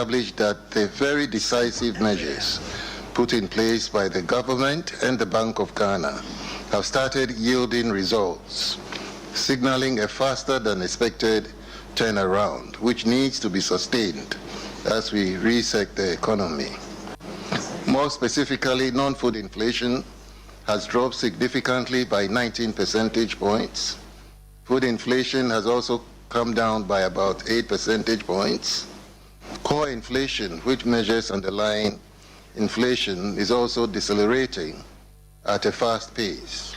established that the very decisive measures put in place by the government and the Bank of Ghana have started yielding results, signaling a faster than expected turnaround, which needs to be sustained as we reset the economy. More specifically, non-food inflation has dropped significantly by 19 percentage points. Food inflation has also come down by about 8 percentage points. Core inflation, which measures underlying inflation, is also decelerating at a fast pace.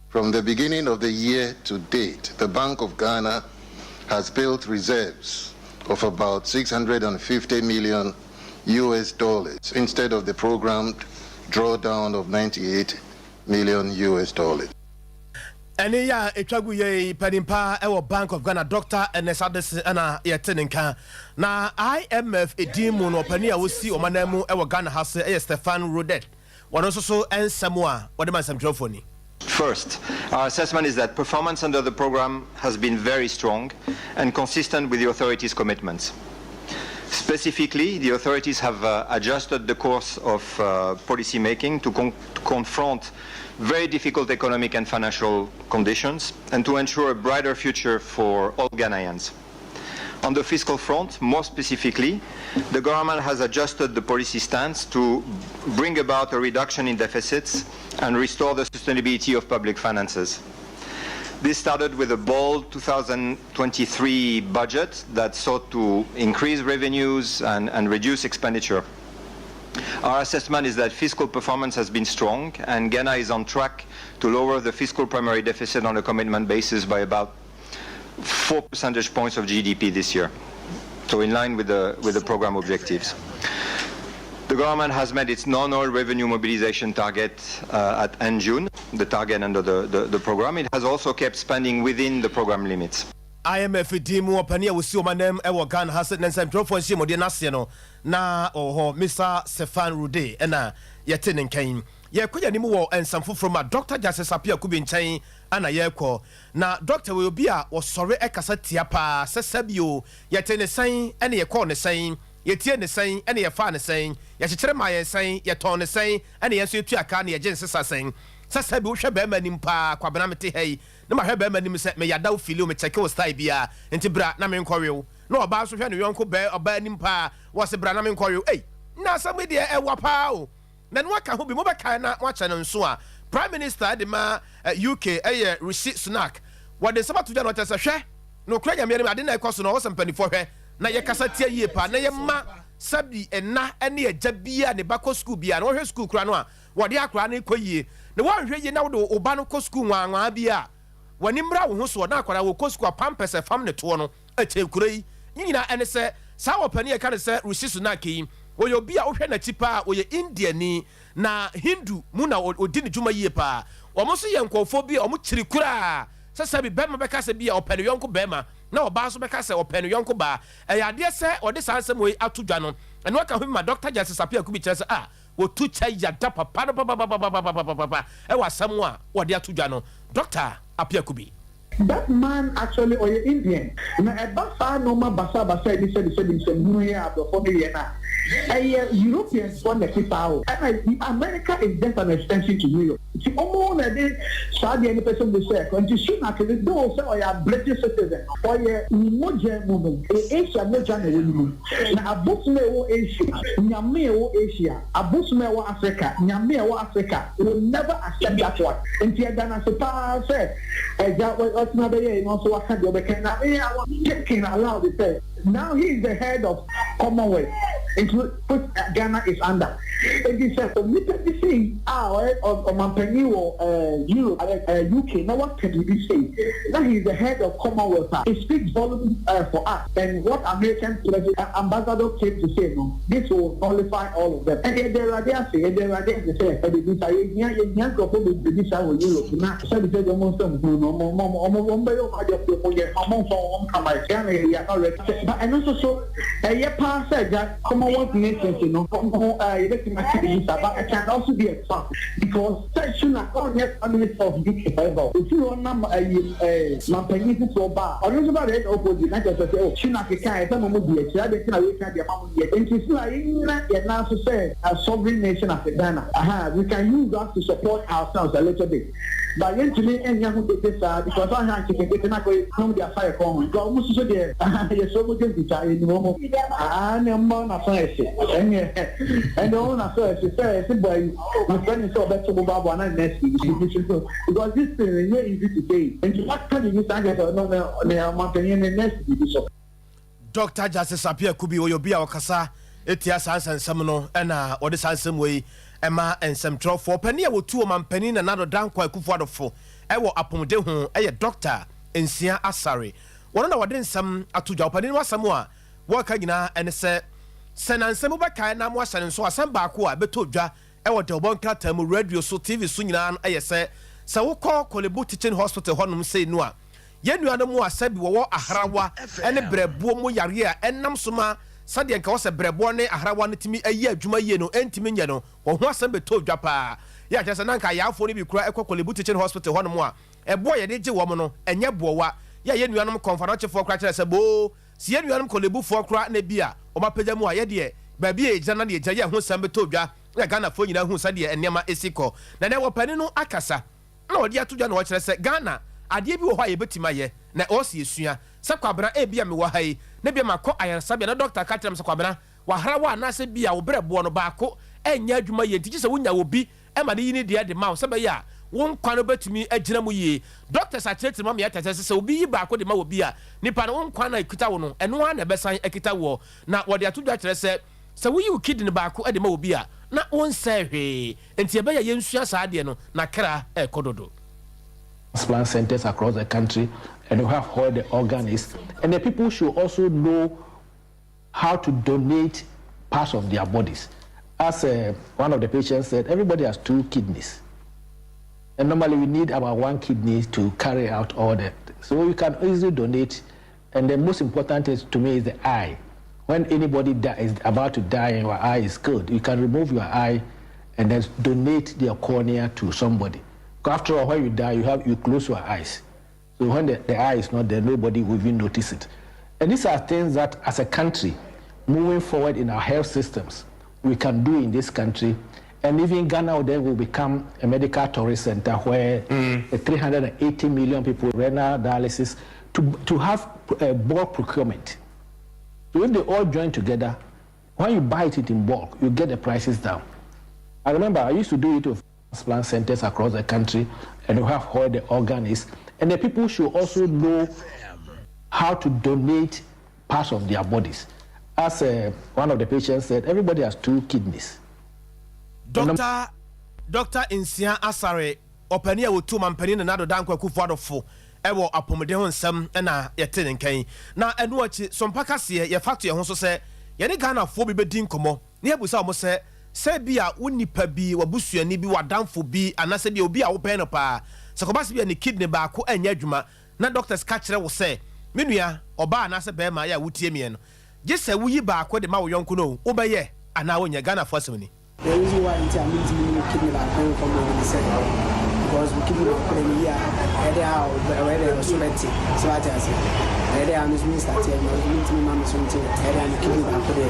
From the beginning of the year to date, the Bank of Ghana has built reserves of about 650 million US dollars instead of the programmed drawdown of 98 million US dollars. Ɛne yɛ a ɛtwa gu yɛ panimpa ɛwɔ Bank of Ghana, Dr Ernest Addison, ɛna yɛte ne nka. Na IMF ɛdin mu no, ɔpani a wɔsi ɔmanan mu ɛwɔ Ghana ha se ɛyɛ Stefan Roudet. Wɔno nso so ɛnsɛm a wɔde ma nsɛmtwerɛfoɔ ni. First, our assessment is that performance under the program has been very strong and consistent with the authorities' commitments. Specifically, the authorities have adjusted the course of policy making to confront very difficult economic and financial conditions and to ensure a brighter future for all Ghanaians. On the fiscal front, more specifically, the government has adjusted the policy stance to bring about a reduction in deficits and restore the sustainability of public finances. This started with a bold 2023 budget that sought to increase revenues and reduce expenditure. Our assessment is that fiscal performance has been strong and Ghana is on track to lower the fiscal primary deficit on a commitment basis by about 4 percentage points of GDP this year. So in line with the program objectives. The government has met its non-oil revenue mobilization target at end June, the target under the program. It has also kept spending within the program limits. IMF din mu ɔpani a wɔsi ɔma nam ɛwɔ Ghana ha sɛ ne nsɛmtwerɛfoɔ nhyiamudeɛ no aseɛ no na ɔwɔ hɔ, Mr Stefan Roudet, ɛna yɛte ne nkan. Yɛkɔ yɛn anim wɔ nsɛm foforɔ mu a, Dr Justice Appiah Kubi nkyɛn ana yɛrekɔ. Na Dr wɔ obi a wɔsɔre ɛkasa tia paa sɛ sɛbio yɛte ne sɛn ɛne yɛkɔɔ ne sɛn, yɛtie ne sɛn ɛne yɛfaa ne sɛn, yɛkyekyere ma yɛn sɛn, yɛtɔn ne sɛn, ɛne yɛn nso yɛtu aka ne yɛgye nsesa sɛn, sɛ sɛbi wohwɛ bɛrima anim paa, Kwabena, mete ha yi na mahwɛ bɛrima anim sɛ meyada wo fili wo mekyɛke wo style biara nti bra na menkɔwe na ɔbaa nso hwɛ ne yɔnko bɛɛ ɔbaa anim paa, wɔse bra na menkɔwe. Ei, na asɛm yi deɛ ɛwɔ paa o. Na no aka ho bi mobɛkae na moakyɛ no nso a, Prime Minister de ma UK ɛyɛ Rishi Sunak, wɔde nsɛm ato dwa na ɔkyɛ sɛ hwɛ nokora Nyame anim ade na ɛkɔ so no, ɔwɔ sɛ mpanimfoɔ hwɛ na yɛkasa tia yie paa na yɛma sɛbi ɛna ne agya bia ne ba kɔ sukuu bia na wɔhwɛ sukuu kora no a wɔde akora no kɔ yie, na wɔnhwɛ yie na wode wo ba no kɔ sukuu nwaanwaa bi a wɔne mmra wo ho soɔ na akwadaa wɔkɔ sukuu a pampers ɛfam ne toɔ no ɛkyɛ kuro yi ne nyinaa. Ɛne sɛ saa wɔpani yɛka ne sɛ Rishi Sunak yi, wɔyɛ obi a wohwɛ n'akyi paa, wɔyɛ Indiani na Hindu mu na ɔdi ne dwuma yie paa. Wɔn nso yɛ nkɔɔfoɔ bi a wɔn kyiri koraa sɛ sɛbi bɛrima bɛka sɛ bi a ɔpɛ ne yɔnko bɛrima na ɔbaa nso bɛka sɛ ɔpɛ ne yɔnko baa. Ɛyɛ adeɛ sɛ ɔde saa nsɛm wei ato dwa no, ɛno aka ho bi ma Dr Justice Appiah Kubi kyerɛ sɛ a wɔtu kyɛ yada papa no papapapapapapa ɛwɔ asɛm a wɔde ato dwa no. Dr Appiah Kubi. That man actually ɔyɛ Indian na ɛba saa nneɛma basabasa yi sɛbi sɛbi nsɛmhunu yi a aborɔfo no yɛ na ɛyɛ Europeans fɔ na ɛte saa o. Ɛna America is just an extension to Europe, nti ɔmo na ɛde saa deɛ nipa sɛ mo sɛ ɛkɔ. Nti Sunak no dɔw sɛ ɔyɛ British citizen, ɔyɛ ne mogya mu no ɛyɛ Asia mogya na ɛwɔ ne mu, na abosom a ɛwɔ Asia, nyame a ɛwɔ Asia, abosom a ɛwɔ Africa, nyame a ɛwɔ Africa will never accept that one. Nti ɛda n'ase paa sɛ ɛgya ɔtena bɛyɛ yi no nso waka deɛ ɔbɛka na ɛyɛ awɔ thinking aloud sɛ now he is the head of Commonwealth nti which Ghana is under. Nti sɛ onipa bi sei a ɔyɛ ɔmanpanyin wɔ Europe, UK, na waka biribi sei na he is the head of Commonwealth a, it speaks volumes for us. And what American president, ambassador came to say no, this will nullify all of them. And yɛde Awurade ase, yɛde Awurade ase sɛ ɛde bi sa yɛhia yɛhia nkurɔfoɔ bebree bi saa wɔ Europe na sɛbi sɛ ɔmo nsɛm hunu no ɔmo ɔmo ɔmo ɔmo bɛyɛ ɔmo adeɛ ɔmo yɛ ɔmo nfa ɔmo kama. Ghana yɛ yɛ anɔ rɛ ba. Ɛno nso so ɛyɛ paa sɛ ɛgya Commonwealth nations no ɔmo yɛbɛtumi Obetumi aka biribi saa but it can also be a trap because sɛ Sunak ɔnyɛ prime minister of UK forever o. Ofiri hɔ na ayi ɛɛ mampanyin foforɔ ba a, ɔno nso ba bɛyɛ the opposite na kyerɛ sɛ sɛ oh Sunak kaeɛ sɛ mo mo di akyire adɛn nti na wei ka deɛ ma mo nni akyire. Nti still a yɛnnyina yɛn nan so sɛ a sovereign nation as a Ghana aha we can use us to support ourselves a little bit. But yɛntumi nyɛ ho dede saa because woanhwɛ a nketenkete no akɔyɛ na wɔde afa yɛ kɔn ho nti wɔn nso so deɛ yɛsrɛ wɔn gye nkuta yɛnim wɔn. Aa ne ɔmo na so ɛhye ɛneɛ ɛne ɔmo na so ɛhye sɛ ɛse bɔ ayi mefrɛ ne sɛ ɔbɛto bo baabo ana ne nɛɛse biribi so because this thing ɛnyɛ easy to say nti waka biribi saa nkyɛ sɛ ɔno ne ɔmanpanyin ne nɛɛse biribi so. Dɔkta Justice Appiah Kubi, ɔyɛ obi a ɔkasa tia saa nsɛnsɛm no na ɔde saa nsɛm wei ma nsɛmtwerɛfoɔ. Ɔpanin a wɔtu Ɔmanpanin Nana Addo Dankwa Akufo-Addo fo wɔ apɔmuden ho yɛ Dɔkta Nsia Asare. Wɔno na wɔde nsɛm ato dwa. Ɔpanin no asɛm a wɔreka nyinaa ne sɛ, sɛ nnansa mu bɛkae na moahyɛ no nso asɛm baako a ɛbɛtɔ dwa wɔ dawubɔ nkrataa mu, radio so, TV so nyinaa no yɛ sɛ, sɛ wokɔ Korle-Bu Teaching Hospital hɔnom sei no a, Yɛn nuanom a sɛbi wɔwɔ ahrawa ne berɛboɔ mu yareɛ a ɛnam so ma sɛdeɛ nka ɛwɔ sɛ berɛboɔ ne ahrawa no tumi yɛ adwuma yie no ntumi nyɛ no, wɔn ho asɛm bɛtɔ dwa pa ara. Yɛ a kyerɛ sɛ na anka ayarefoɔ no bi koraa kɔ Korle-Bu Teaching Hospital hɔnom a, ɛboɔ a yɛde gye wɔn no, ɛnyɛ boɔwa. Yɛ a yɛn nuanom Kɔmfoanɔkyefoɔ koraa kyerɛ sɛ boo, sɛ yɛn nuanom Korle-Bufoɔ koraa na ebia wɔapagya mu a, yɛ deɛ, baabi a yɛgyina na deɛ yɛgyina yɛ ho nsɛm bɛtɔ dwa na Ghanafoɔ nyinaa hu sɛdeɛ nneɛma si kɔ. Na nnɛ wɔpanin no akasa. na ɔde ato dwa na ɔkyerɛ sɛ Ghana adeɛ bi wɔ hɔ a yɛbɛtumi ayɛ na ɛwɔ sɛ yɛsua. Sɛ Kwabena ebia mewɔ ha yi na ebia makɔ ayaresabea na dɔkta ka kyerɛ me sɛ Kwabena wahrawa anaasɛ ebia wo berɛboɔ no baako nyɛ adwuma yie nti gye sɛ wonya obi ma no yi ne deɛ de ma wo sɛ ɛbɛyɛ a wo nkwa no bɛtumi agyina mu yie. Doctors akyerɛkyerɛ mu ama yɛate aseɛ sɛ sɛ obi yi baako de ma obi a nipa no wo nkwa no a ɛkita wo no ɛno ara na ɛbɛsan akita woɔ na wɔde ato dwa kyerɛ sɛ sɛ woyi wo kidney baako de ma obi a na wonsɛe hwee. Enti ɛbɛyɛ a yɛnsua saa adeɛ no, na kra rekɔ dodo. Transplant centers across the country and we have where the organ is and the people should also know how to donate parts of their bodies as uh, one of the patients said everybody has two kidneys and normally we need about one kidney to carry out all that so you can easily donate and the most important thing to me is the eye when anybody is about to die and your eye is good you can remove your eye and then donate their cornea to somebody. After all, when you die, you have you close your eyes. So when the, the eye is not there, nobody will even notice it. And these are things that, as a country, moving forward in our health systems, we can do in this country. And even Ghana then will become a medical tourist center where mm. 380 million people renal dialysis to, to have uh, bulk procurement. So if they all join together, when you buy it in bulk, you get the prices down. I remember I used to do it with transplant centers across the country and we have where the organ is. And the people should also know how to donate parts of their bodies. As uh, one of the patients said, everybody has two kidneys. Doctor Doctor Nsia Asare, ɔpanin a wɔtu mampanin Nana Addo Dankwa Akufo-Addo fo wɔ apɔmuden ho nsɛm na yɛte ne nka yi. Na ɛno akyi, Sompa Kaseɛ, yɛfa to yɛn ho so sɛ yɛne Ghanafoɔ bi bɛdi nkɔmmɔ na yɛabisa wɔn sɛ, sɛ ebia wo nipa bi, w'abusuani bi, w'adamfo bi anaasɛ ebia obi a wobɛn no paa, sɛ ɛkɔba sɛ ebia ne kidney baako anyɛ adwuma na doctors ka kyerɛ wo sɛ, me nua, ɔbaa anaasɛ barima yɛ a wotie meɛ no, gye sɛ woyi baako de ma wo yɔnko no o, wobɛyɛ anaa wonyɛ? Ghanafoɔ asɛm ni. The reason why nti a mentumi ne me kidney baako nkɔ mma ne sɛ because me kidney baako deɛ meyi a ɛyɛ dɛ a ɛyɛ dɛ ɛso bɛte so wate ase ɛyɛ dɛ a me nso me start adwuma nso mentumi ma me so nte ɛyɛ dɛ a me kidney baako deɛ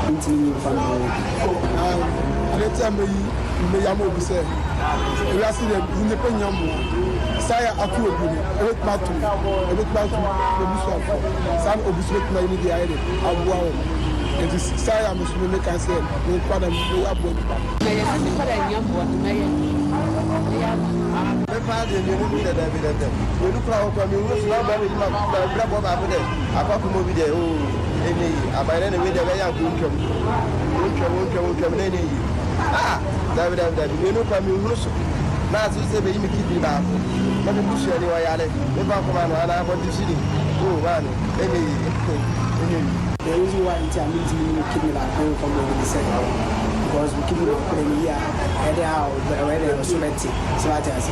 mentumi nyi mfa mma obi. Ade nti a meyi meyi ama obi sɛ ewiase deɛ nnipa nya mmoa saa yɛ ato obi no ebetumi ato me ebetumi ato m'abusuafoɔ saa na obi nso betumi ayi ne deɛ ayɛ de aboa wɔn nti saa yɛ a me nso me meka sɛ me nkwa na meyɛ aboa nipa no. Mɛyɛ sɛ nipa na nya mmoa no mɛyɛ mɛyɛ ama. Me paa deɛ mienu bi dɛ daabi dɛ dɛ mienu koraa wɔ koraa mienhunu so na ɔbaa mi ma brɛ bɔ baako dɛ akɔ akɔma obi deɛ oo ɛnyɛ yie aban dɛ na wei deɛ ɛbɛyɛ anka ontwam ontwam ontwam ontwam na ɛnyɛ yie ah daabi daabi daabi mienu koraa mienhunu so na ase sɛ bɛyi me kidney baako na me busuani ɔyare me fa nkɔma no anaa akɔntisini oo maame ɛnyɛ yie ɛnyɛ yie. The reason why nti a mentumi ne me kidney baako nkɔ mma ne sɛ because me kidney baako deɛ meyi a ɛyɛ dɛ a ɛyɛ dɛ ɛso bɛte so wate ase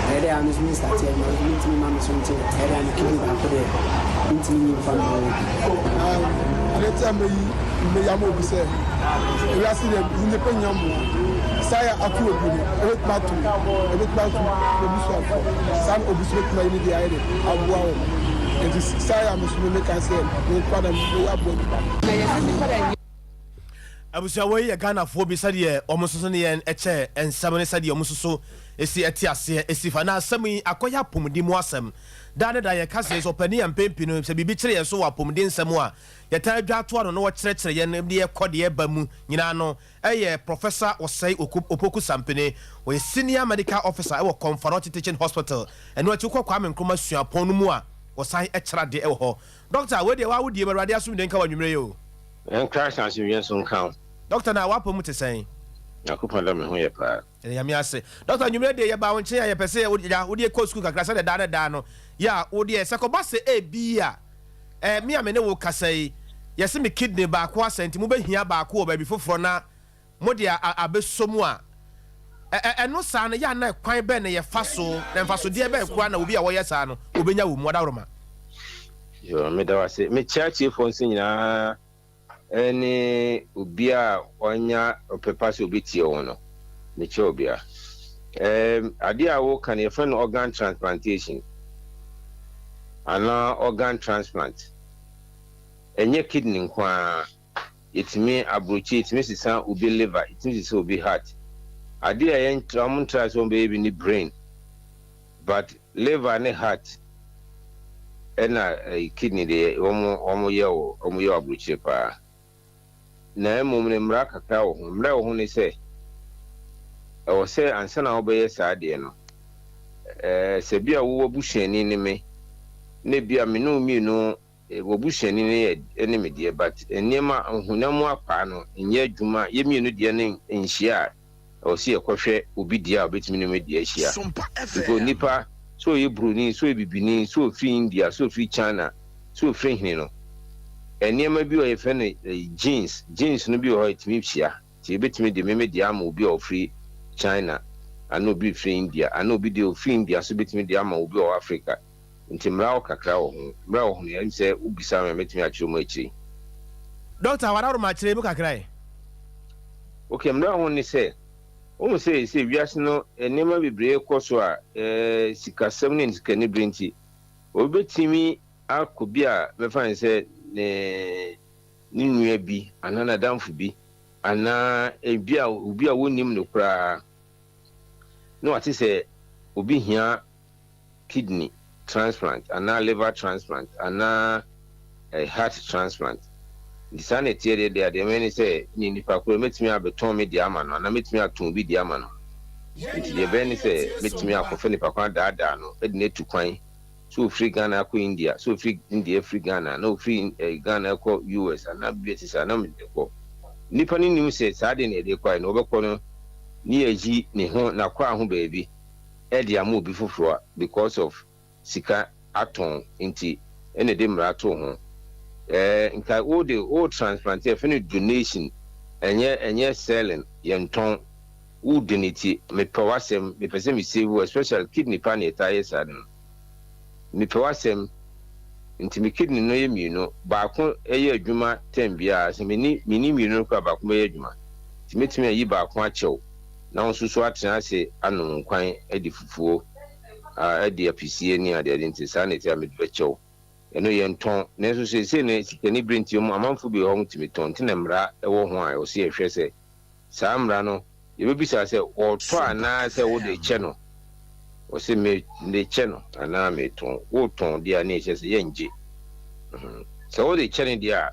ɛyɛ dɛ a me nso me start adwuma nso mentumi ma me so nte ɛyɛ dɛ a me kidney baako deɛ mentumi nyi mfa mma obi. Adeɛ nti a mɛyi mɛyi ama obi sɛ ewiase deɛ nnipa nya mmoa saa yɛ ato obi no ebɛtumi ato ebɛtumi ato n'abusuafoɔ saa na obi nso bɛtumi ayi ne deɛ ayɛ de aboa wɔn nti saa yɛ a me nso meka sɛ me nkoa na mɛyɛ aboa nipa. Abusua wei yɛ Ghanafoɔ bi sɛdeɛ wɔn nso so ne yɛn kyɛ nsɛm ne sɛdeɛ wɔn nso so si te aseɛ si fa. Na asɛm yi akɔyɛ apɔmuden mu asɛm. Daa ne daa yɛka sɛ sɛ ɔpanin a mpɛn pii no sɛ biribi kyere yɛn so wɔ apɔmuden nsɛm a yɛtaa dwa toa no na ɔkyerɛkyerɛ yɛn deɛ ɛkɔ deɛ ɛba mu nyinaa no yɛ Professor Osei Opoku Sampene. Ɔyɛ Senior Medical Officer wɔ Komfo Teaching Hospital. Ɛno akyi wokɔ Kwame Nkrumah Suapɔn no mu a ɔsan kyerɛ adeɛ wɔ hɔ. Doctor, wei deɛ waa wo die mu, Awurade asomdwoe nka wo anwummerɛ yi o. Christ asomdwoe nso nka wo. Doctor na w'apɔ mu te sɛn? Nyankopɔn dɔ me ho yɛ paa. Yɛda Nyame ase. Doctor anwummerɛ deɛ yɛbaa wo nkyɛn a yɛpɛ sɛ ya wodeɛ kɔ sukuu kakra sɛdeɛ daa ne daa no yɛ a wodeɛ sɛ kɔba sɛ ebia eh, me a me ne wo kasa yi yɛse me kidney baako asɛe nti mobɛhia baako wɔ baabi foforɔ na mode a abɛsɔ mu a, ɛ ɛ ɛno saa no, yɛ a na kwan bɛn na yɛfa so, na mfasodeɛ bɛn koraa na obi a ɔyɛ saa no ɔbɛnya wɔ mu? Ɔdawroma. Yoo, meda wo ase. Mekyia atiefoɔ nso nyinaa ne obiara a wanya ɔpɛ pa sɛ ɔbɛtie wɔn no. Mekyia obiara. Ɛɛm, adeɛ a woka no, yɛfrɛ no organ transplantation anaa organ transplant. Ɛnyɛ kidney nko ara. Yɛtumi abrokyi, yɛtumi sesa obi liver, yɛtumi sesa obi heart. Adeɛ a yɛn wɔn ntra sɛ wɔn bɛyɛ bi ne brain, but liver ne heart ɛna eh, kidney deɛ wɔn wɔn yɛ wɔ wɔn yɛ wɔ abrokyire paa. Na mmom ne mmara kakra wɔ ho. Mmara wɔ ho ne sɛ ɛwɔ sɛ ansa na wɔbɛyɛ saa adeɛ no, ɛɛ sɛ bi a wowɔ busuani ne me, na bi a me ne wo mmienu W'abusuani no yɛ ne me deɛ but nneɛma honam mu akwaa no nyɛ adwuma yɛ mmienu deɛ no nhyia a ɛwɔ sɛ yɛkɔhwɛ obi deɛ a ɔbɛtumi ne me deɛ ahyia because nipa sɛ ɔyɛ broni sɛ ɔyɛ bibini sɛ ɔfiri India sɛ ɔfiri China sɛ ɔfiri hene no nneɛma bi wɔ yɛfrɛ no genes genes no bi wɔ hɔ ɛtumi hyia nti yɛbɛtumi de me me deɛ ama obi a ɔfiri China anaa obi firi India anaa obi deɛ ɔfiri India so bɛtumi de ama obi a ɔwɔ Africa. Nti mmara wɔ kakra wɔ ho. Mmara wɔ ho no, ɛyɛ sɛ wobisa me a, mɛtumi akyerɛ mu akyire. Doctor, w'adaworoma kyerɛ mu kakra ɛ. Ok, mmara wɔ ho ne sɛ, wohu sɛ seesei wiase no nneɛma bebree rekɔ so a, sikasɛm ne sikanibere nti, obi bɛtumi akɔ bi a mɛfa no sɛ ne ne nua bi anaa n'adamfo bi anaa ebi a obi a wonnim no koraa na wate sɛ obi hia kidney transplant anaa liver transplant anaa heart transplant. Nti saa na ɛteɛ deɛ deɛ deɛ mɛyɛ ne sɛ ne nipa korɔ mɛtumi abɛtɔn me deɛ ama no anaa mɛtumi atɔn obi deɛ ama no. Nti deɛ ɛbɛyɛ ne sɛ mɛtumi akɔfa nipa korɔ adaadaa no de no atu kwan sɛ ɔfiri Ghana akɔ India, sɛ ɔfiri India afiri Ghana na ɔfiri Ghana akɔ US anaa biribi a ɛte saa na mede no kɔ. Nipa no nim sɛ saa deɛ na yɛde rekɔ ayɛ no ɔbɛkɔ no ne yɛayi ne ho n'akwaa ho baabi de ama obi foforɔ a because of sika atɔn nti ɛna ɛde mmara too ho. Ɛɛ nka wo de wo transplante yɛfrɛ no donation ɛnyɛ ɛnyɛ selling yɛntɔn wo donate mepɛ w'asɛm mepɛ sɛ me save wo especially kidney paa na yɛtaa yɛ saa de no mepɛ w'asɛm nti me kidney no yɛ mmienu baako yɛ adwuma term biara sɛ menni menni mmienu no koraa baako bɛyɛ adwuma nti mɛtumi ayi baako akyɛw na wo nso so atena ase anom nkwan, adi fufuo, adi apisie ne adeade nti saa na ɛte a mede bɛkyɛ wo. Ɛno yɛntɔn. Nanso seesei no sikanibere nti amanfo bi wɔ hɔ a wɔtumi tɔn nti na mmara wɔ ho a ɛwɔ sɛ yɛhwɛ sɛ saa mmara no yɛbɛbisa sɛ wɔtɔ anaa sɛ wode rekyɛ no. Ɔse me mekyɛ no anaa metɔn. Wotɔn deɛ a ne ɛkyerɛ sɛ yɛngye. Sɛ wode kyɛ no deɛ a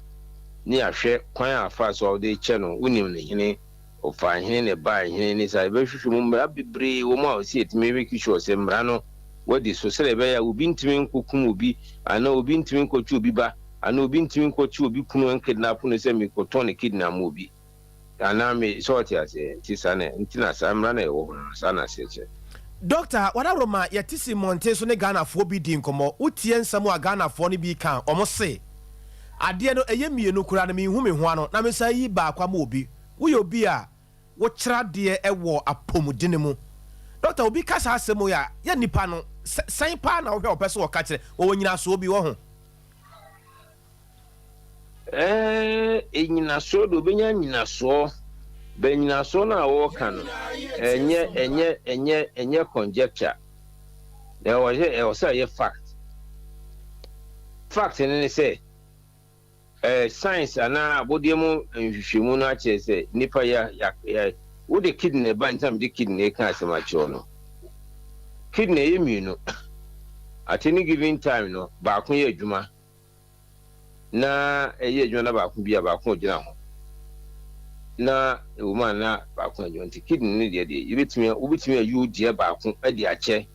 ne yɛahwɛ kwan a afa so a wode rekyɛ no wonim no hene Ɔfaa hene na ɛbaa hene ne saa. Yɛbɛhwehwɛ mu mmara bebree wɔ mu a ɔsɛ yɛtumi make sure sɛ mmara no wɔadi so sɛdeɛ ɛbɛyɛ a obi ntumi nkɔkum obi anaa obi ntumi nkɔkye obi ba anaa obi ntumi nkɔkye obi kunu nkidnap no sɛ mekɔtɔn ne kidney ama obi anaa me sɛ ɔte aseɛ nti saa na nti na saa mmara na ɛwɔ hɔ no saa na aseɛ kyerɛ. Doctor, w'adaworoma yɛte si mmɔnten so ne Ghanafoɔ bi di nkɔmmɔ, wotie nsɛm a Ghanafoɔ no bi ka a, wɔn se, adeɛ no ɛyɛ mmienu koraa no menhu me ho ano na mesan yi baako ama obi. Woyɛ obi a wokyerɛ adeɛ wɔ apɔmudene mu. Doctor, obi ka saa asɛm yi a, yɛ nipa no, sɛn paa na wohwɛ a ɔpɛ sɛ ɔka kyerɛ? Wɔwɔ nyinasoɔ bi wɔ ho? Ɛɛ, nnyinasoɔ deɛ ɔbɛnya nnyinasoɔ, but nnyinasoɔ no a wɔreka no, ɛnyɛ ɛnyɛ ɛnyɛ ɛnyɛ conjecture. Na ɛwɔ sɛ ɛwɔ sɛ ɛyɛ fact. Fact no ne sɛ, ɛɛ science anaa abɔdeɛ mu nhwehwɛmu no akyerɛ sɛ nipa ya ya ya wode kidney ba nti na mede kidney ka asɛm akyerɛ no. Kidney yɛ mmienu. At any given time no, baako yɛ adwuma. Na ɛyɛ adwuma na baako bi a baako gyina ho na ɛwɔ mu a na baako adwuma. Nti kidney no deɛ yɛbɛtumi, wobɛtumi ayi wo deɛ baako de akyɛ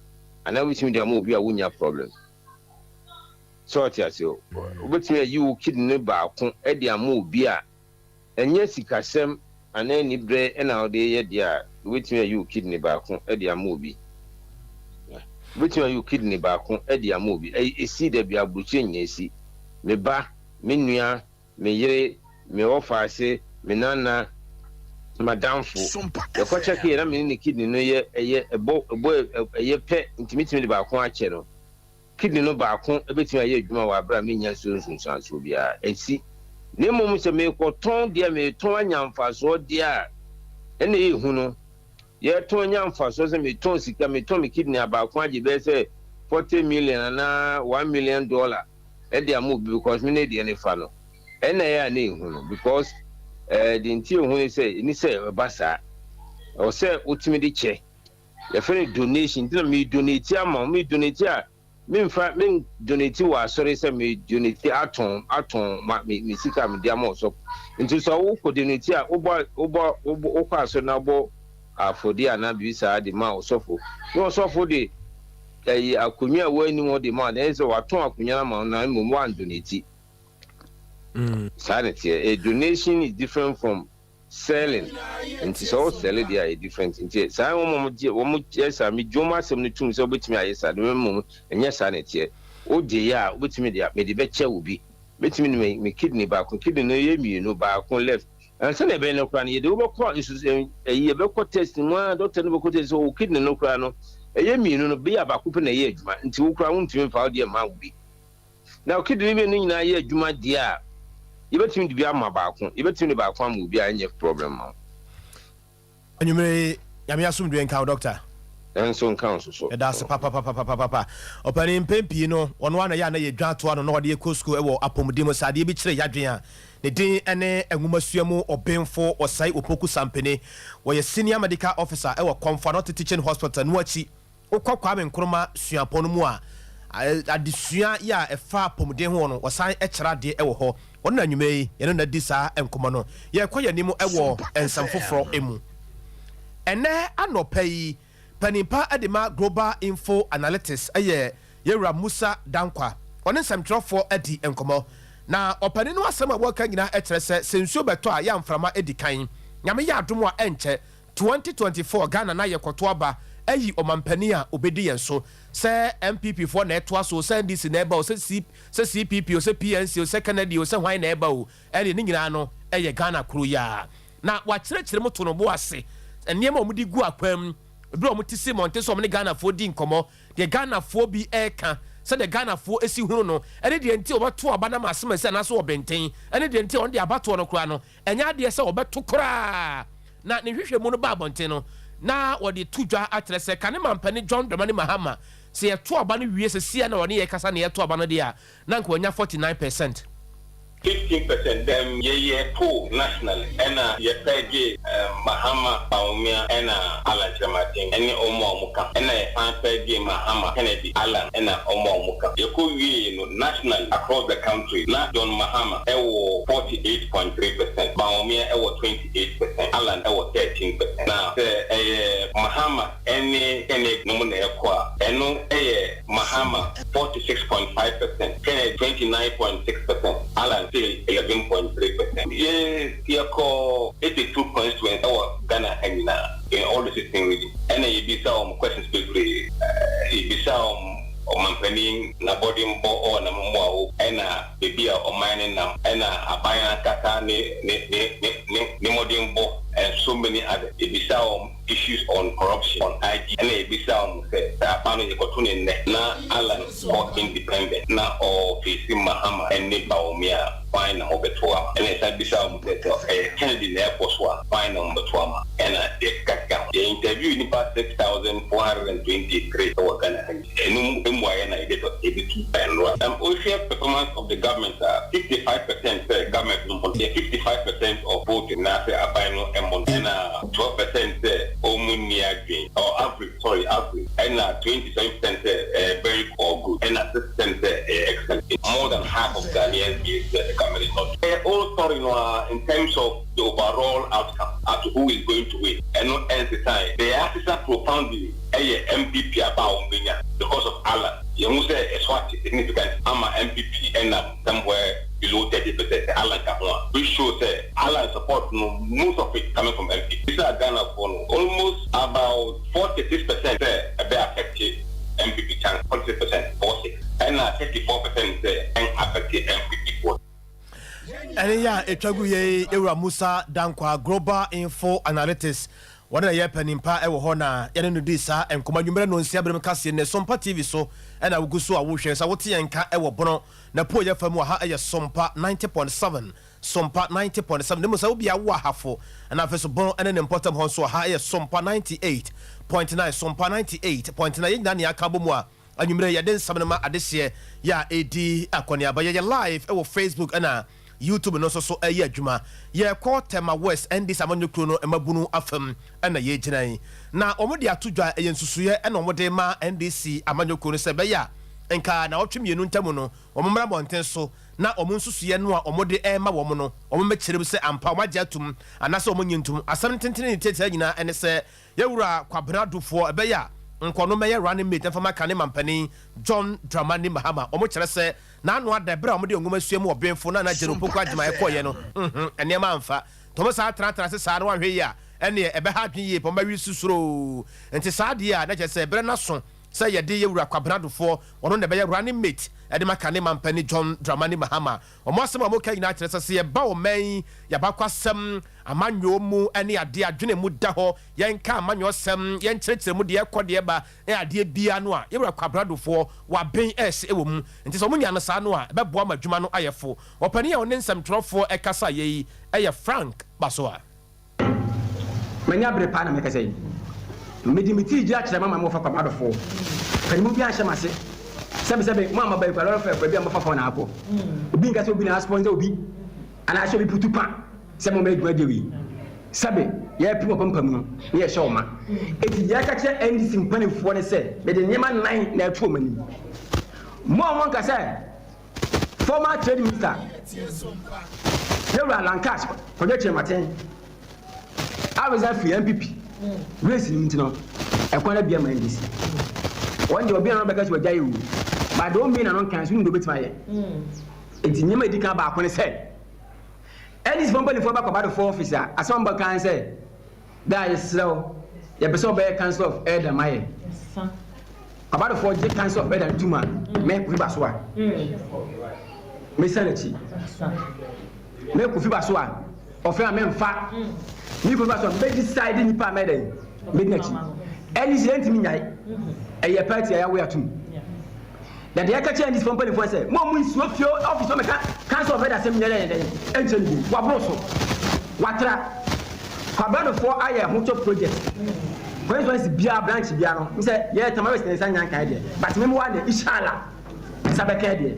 anaa wobɛtumi de ama obi a wonya problem sɛ ɔte ase o. Wobɛtumi ayi wo kidney no baako de ama obi a ɛnyɛ sikasɛm anaa aniberɛ ɛna wode yɛ deɛ a, wobɛtumi ayi wo kidney baako de ama obi. Wobɛtumi ayi wo kidney baako de ama obi. Ɛsi da bi aburokyire nyinaa esi. Me ba, me nua, me yere, me wɔfaase, me nana, madamfo, yɛkɔ kyɛke yɛ na me ne ne kidney no yɛ ɛyɛ ɛbɔ ɛbɔ ɛyɛ pɛ, nti metumi de baako akyɛ no. Kidney no baako bɛtumi ayɛ adwuma wɔ abere a menya nsuo nsunsuansoɔ biara ɛsi. Na mmom sɛ merekɔtɔn deɛ, meretɔn anya mfasoɔ deɛ a, ɛna ɛyɛ hu no. Yɛtɔn nya mfasoɔ sɛ metɔn sika, metɔn me kidney a baako agye bɛyɛ sɛ 40 million anaa $1 million ɛde ama obi because me ne deɛ ne fa no, ɛna ɛyɛ a na ehu no because deɛ nti ehu ne sɛ ɛni sɛ ɛba saa. Ɛwɔ sɛ wotumi de kyɛ, yɛfrɛ no donation. Nti na me donate ama wo, me donate a, memfa me donate wɔ asɔre sɛ me donate atɔn ma me sika me de ama ɔsɔfo. Nti sɛ wokɔ donate a, wobɔ wokɔ asɔre na wobɔ afɔdeɛ anaa biribi saa de ma ɔsɔfo, na ɔsɔfo de ɛyi akonnwa a wɔn anim hɔ de ma, na ɛyɛ sɛ watɔn akonnwa no ama wo na mmom wan donate. Saa na teɛ. A donation is different from selling. Nti sɛ ɔsell deɛ a, yɛ different. Nti saa wɔn gye wɔn yɛ saa, mi gye wɔn asɛm no tum sɛ wobɛtumi ayɛ saa de, mmom ɛnyɛ saa na teɛ. Wogye yɛ a, wobɛtumi de mede bɛkyɛ wo bi, bɛtumi de me kidney baako. Kidney no yɛ mmienu, baako left ansa na ɛbɛyɛ no koraa no, yɛde wobɛkɔ nsu ɛyi, yɛbɛkɔ test mu a, doctor no bɛkɔ test sɛ wo kidney no koraa no ɛyɛ mmienu no, bɛyɛ baako pɛ na ɛyɛ adwuma. Nti wo koraa wontumi mfa wo deɛ mma wo bi. Na wo kidney mmienu nyinaa yɛ adwuma deɛ a, yɛbɛtumi de bi ama baako, yɛbɛtumi de baako ama obi a ɛnyɛ problem ma wo. Anwummere, Nyame asomdwe nka wo, doctor. Ɛnso nka wo soso. Ɛda ase papapapapapa. Ɔpanin, mpɛn pii no ɔno ana yɛ a na yɛdwa atoa no na ɔde yɛkɔ sukuu ɛwɔ apɔmuden mu. Sɛ adeɛ bi kyerɛ yɛadwen a, ne din ne nwomasua mu ɔbenfo Ɔsae Opoku Sampene. Wɔyɛ senior medical officer ɛwɔ Komfo Anokye Teaching Hospital no akyi. Wokɔ Kwame Nkrumah suapɔn no mu a, adesua yi a ɛfa apɔmuden ho no, wɔsan kyerɛ adeɛ ɛwɔ hɔ. Ɔno na anwummerɛ yi yɛne no adi saa nkɔmmɔ no. Yɛrekɔ yɛn anim ɛwɔ nsɛm foforɔ mu. Ɛnɛ anɔpa yi, panimpa de ma Global Info Analytics ɛyɛ yɛwura Musa Dankwa. Ɔne nsɛmtwerɛfoɔ adi nkɔmmɔ, na ɔpanin no asɛm a wɔka nyinaa kyerɛ sɛ nsuo bɛtɔ a, yɛ amframa di kan. Nyame yɛ adom a, ɛnkyɛ 2024 Ghana na yɛkɔto aba ayi ɔmampanin a obɛdi yɛn so, sɛ NPP foɔ na ɛtoa so, sɛ NDC na ɛba o, sɛ CPP o, sɛ PNC o, sɛ Kennedy o, sɛ hwan na ɛba o, ɛne ne nyinaa no ɛyɛ Ghana kuro yi a. Na wakyerɛkyerɛ mu to no bo ase nneɛma a wɔde gu akwan mu ebi a wɔte si mmɔnten so, wɔn ne Ghanafoɔ di nkɔmmɔ, deɛ Ghanafoɔ bi ɛreka, sɛdeɛ Ghanafoɔ esi hunu no, ɛne deɛ nti a wɔbɛto aba nam asɛm asi anaasɛ wɔbɛnten, ɛne deɛ nti a wɔn de abatoɔ no koraa no ɛnyɛ adeɛ sɛ wɔbɛto koraa. Na ne nhwehwɛ mu no ba abɔnten no, na wɔde to dwa akyerɛ sɛ kane mampanin John Dramani Mahama, sɛ yɛto aba no wie sɛ sia na wɔne yɛ kasa na yɛto aba no deɛ a, na nka wɔnya 49%. 15% dɛm yɛyɛ poll nationally, ɛna yɛpɛ gye Mahama, Bawumia ɛna Alan Kyerematen ɛne ɔmo a ɔmo ka, ɛna yɛsan pɛ gye Mahama, Kennedy, Alan ɛna ɔmo a ɔmo ka. Yɛkɔ wie no, nationally across the country na John Mahama ɛwɔ 48.3%, Bawumia ɛwɔ 28%, Alan ɛwɔ 13%. Na sɛ ɛyɛ Mahama ɛne Kennedy no mu na ɛkɔ a, ɛno ɛyɛ Mahama 46.5%, Kennedy 29.6%, Alan still 11.3%. Yɛ yɛkɔ 82 constituents ɛwɔ Ghana ha nyinaa in all the 16 regions, ɛna yɛbisa wɔn questions bebree. Yɛbisa wɔn ɔmampanin n'abɔdenbɔ ɔwɔ n'amammoa wo, ɛna beebi a ɔman ne nam, ɛna aban ankasa ne ne ne ne ne ne mmɔdenbɔ nso. so many others. Yɛbisaa wɔn issues on corruption, on IG, ɛna yɛbisaa wɔn sɛ, sɛ aba no yɛkɔto no nnɛ na Allan kɔ independent na ɔɔfeesi Mahama ne Bawumia a, hwan na wɔbɛto ama? Ɛna yɛsan bisaa wɔn sɛ, sɛ ɛyɛ Kennedy na ɛkɔ so a, hwan na wɔbɛto ama? Ɛna deɛ ɛkekakeka ho. Yɛ interview nnipa 6,423 wɔ Ghana ha nyinaa. Ɛno mu mmuaeɛ na yɛde yɛde tu nnora. Wohwɛ performance of the government a, 55 percent sɛ government no mmɔ no, yɛ 55% of vote anaasɛ aban no mmɔ no, ɛna 12% sɛ wɔn nni adwene, or average, sorry, average, ɛna 27% sɛ ɛyɛ very or good, ɛna 6% sɛ ɛyɛ excellent. More than half of Ghanaians believe that the government is not. Ɛyɛ old story no ara in terms of the overall outcome as to who is going to win. Ɛno ɛnsesaeɛ. Deɛ asesa profoundly ɛyɛ NPP aba a wɔbɛnya because of Allan. Yɛhu sɛ ɛso ate significant ama NPP ɛnam somewhere below 30% sɛ Allan ka ho a, which shows sɛ Allan support no, most of it coming from NPP. Bisa Ghanafoɔ no, almost about 46% sɛ ɛbɛ affect NPP chance, 46%, 46, ɛna 34% sɛ ɛn affect NPP vote. Ɛne yɛ a ɛtwa gu yɛ Ewura Musa Dankwa, Global Info Analytics, wɔne na yɛ panimpa ɛwɔ hɔ na yɛne no di saa nkɔmɔ anwummerɛ no nsia berɛm kaseɛ ne Sompa TV so ɛna wogu so a wohwɛ sɛ wote yɛn nka ɛwɔ Bono na po yɛ fa mu ha, ɛyɛ Sompa 90.7, Sompa 90.7. Ne mu sɛ wobia wo Ahafo ɛna afei so Bono ɛne ne mpɔtam hɔ nso ha, ɛyɛ Sompa 98.9, Sompa 98.9. Yɛn nyinaa ne aka bɔ mu a anwummerɛ yɛde nsɛm no ma adehyeɛ yɛ a ɛdi akɔneaba. Yɛyɛ live ɛwɔ Facebook ɛna YouTube no nso so ɛyɛ adwuma. Yɛkɔ Tema West NDC amanyɔkuo no mmabunu afam ɛna yɛgyina yi na wɔn de ato dwa, ɛyɛ nsusuiɛ ɛna wɔn de ma NDC amanyɔkuo no sɛ ɛbɛyɛ a nka na ɔtwe 2 ntam no, wɔn mmra mmɔnten so na wɔn nsusuiɛ no a wɔn de ɛrema wɔn no, wɔn mmɛkyerɛ mu sɛ ampa wɔn agye atum anaasɛ wɔn nye ntum. Asɛm tenten ne tietia nyinaa ɛne sɛ yɛwura Kwabena Duffuor ɛbɛyɛ a nkɔno mɛyɛ running mate mfama ka ne mampanin John Dramani Mahama. Wɔn kyerɛ sɛ n'ano ada ɛberɛ a wɔde nwoma sua mu ɔbenfo na Jane Opoku Agyemang ɛkɔɔyɛ no, nneɛma amfa nti wɔn saa tenatena ase saa na wɔahwɛ yi a, ɛneɛ ɛbɛha adwene yie pɔn bɛwi susuro. Nti saa adeɛ a na kyerɛ sɛ ɛberɛ n'aso sɛ yɛde yɛwura Kwabena Duffuor, ɔno na ɛbɛyɛ running mate ɛde ma ka ne mampanin John Dramani Mahama. Wɔn asɛm a wɔka nyinaa kyerɛ sɛ sɛ yɛba ɔman yi yɛabakɔ asɛm amanyɔ mu ne adeɛ adwene mu da hɔ, yɛnka amanyɔsɛm, yɛnkyerɛkyerɛ mu deɛ ɛkɔ deɛ ba ne adeɛ bia no a, yɛwura Kwabena Duffuor waben ɛɛhyɛ ɛwɔ mu. Nti sɛ wɔn nya no saa no a, ɛbɛboa ma adwuma no ayɛ fo. Ɔpanin a ɔne nsɛmtwerɛfoɔ ɛkasa yɛ yi ɛyɛ Frank Basoa. Manya bere paa na mekasa yi. Mede me tiri gyina kyerɛ mama mo wɔfa Kwabena Duffuor. Panimu bi anhyɛ m'ase. Sɛbesɛbe, mo a maba yi kura lɔre fɛ baabi a mobɛfa fɔn na akɔ. Obi nka sɛ obi na asponsor obi anaasɛ obi putu pa sɛ mommɛyɛ dwumadie wei. Sɛbe, yɛrepem wɔ pampam no na yɛhyɛ wo ma. Enti deɛ yɛka kyerɛ NDC mpanimfoɔ ne sɛ, mede nneɛma nnan na ɛto wɔn anim. Mo a monka sɛ former Trade Minister Yɛwura Lancash Kwadwo Kyerematen a resign firi NPP race no mu nti no, ɛkwan abia ma NDC. Wɔn deɛ, obiara na ɔbɛka sɛ wagya yɛ o, but deɛ ɔmmie n'ano nkan so nim deɛ obɛtumi ayɛ. Nti nneɛma a ɛdi kan baako ne sɛ NDC fo mpanimfoɔ bɛkɔ Abadofoɔ office a, asɛm a wɔbɛka ne sɛ da a yɛsrɛ wo, yɛpɛ sɛ wɔbɛyɛ Council of Elder ma yɛ. Abadofoɔ gye Council of Elder no tum a, me Kofi Baso a mesan akyi, me Kofi Baso a ɔfrɛ a memfa me Kofi Baso a mɛ decide nipa a mɛdɛn mɛdi n'akyi. NDC yɛntumi nyae, ɛyɛ party a yɛawo atum. Na deɛ ɛka kyerɛ NDC fo mpanimfoɔ sɛ mo a mo nsuo fie office wɔn mɛka Council of Elder asɛm nyɛ dɛn dɛn ɛnkyerɛ no bi waboro so watra. Kwabena Duffuor ayɛ hotɔ project constituency biara, branch biara no sɛ yɛ Tamale ne nsa nyankan deɛ, but me wa deɛ, inshallah nsa bɛka deɛ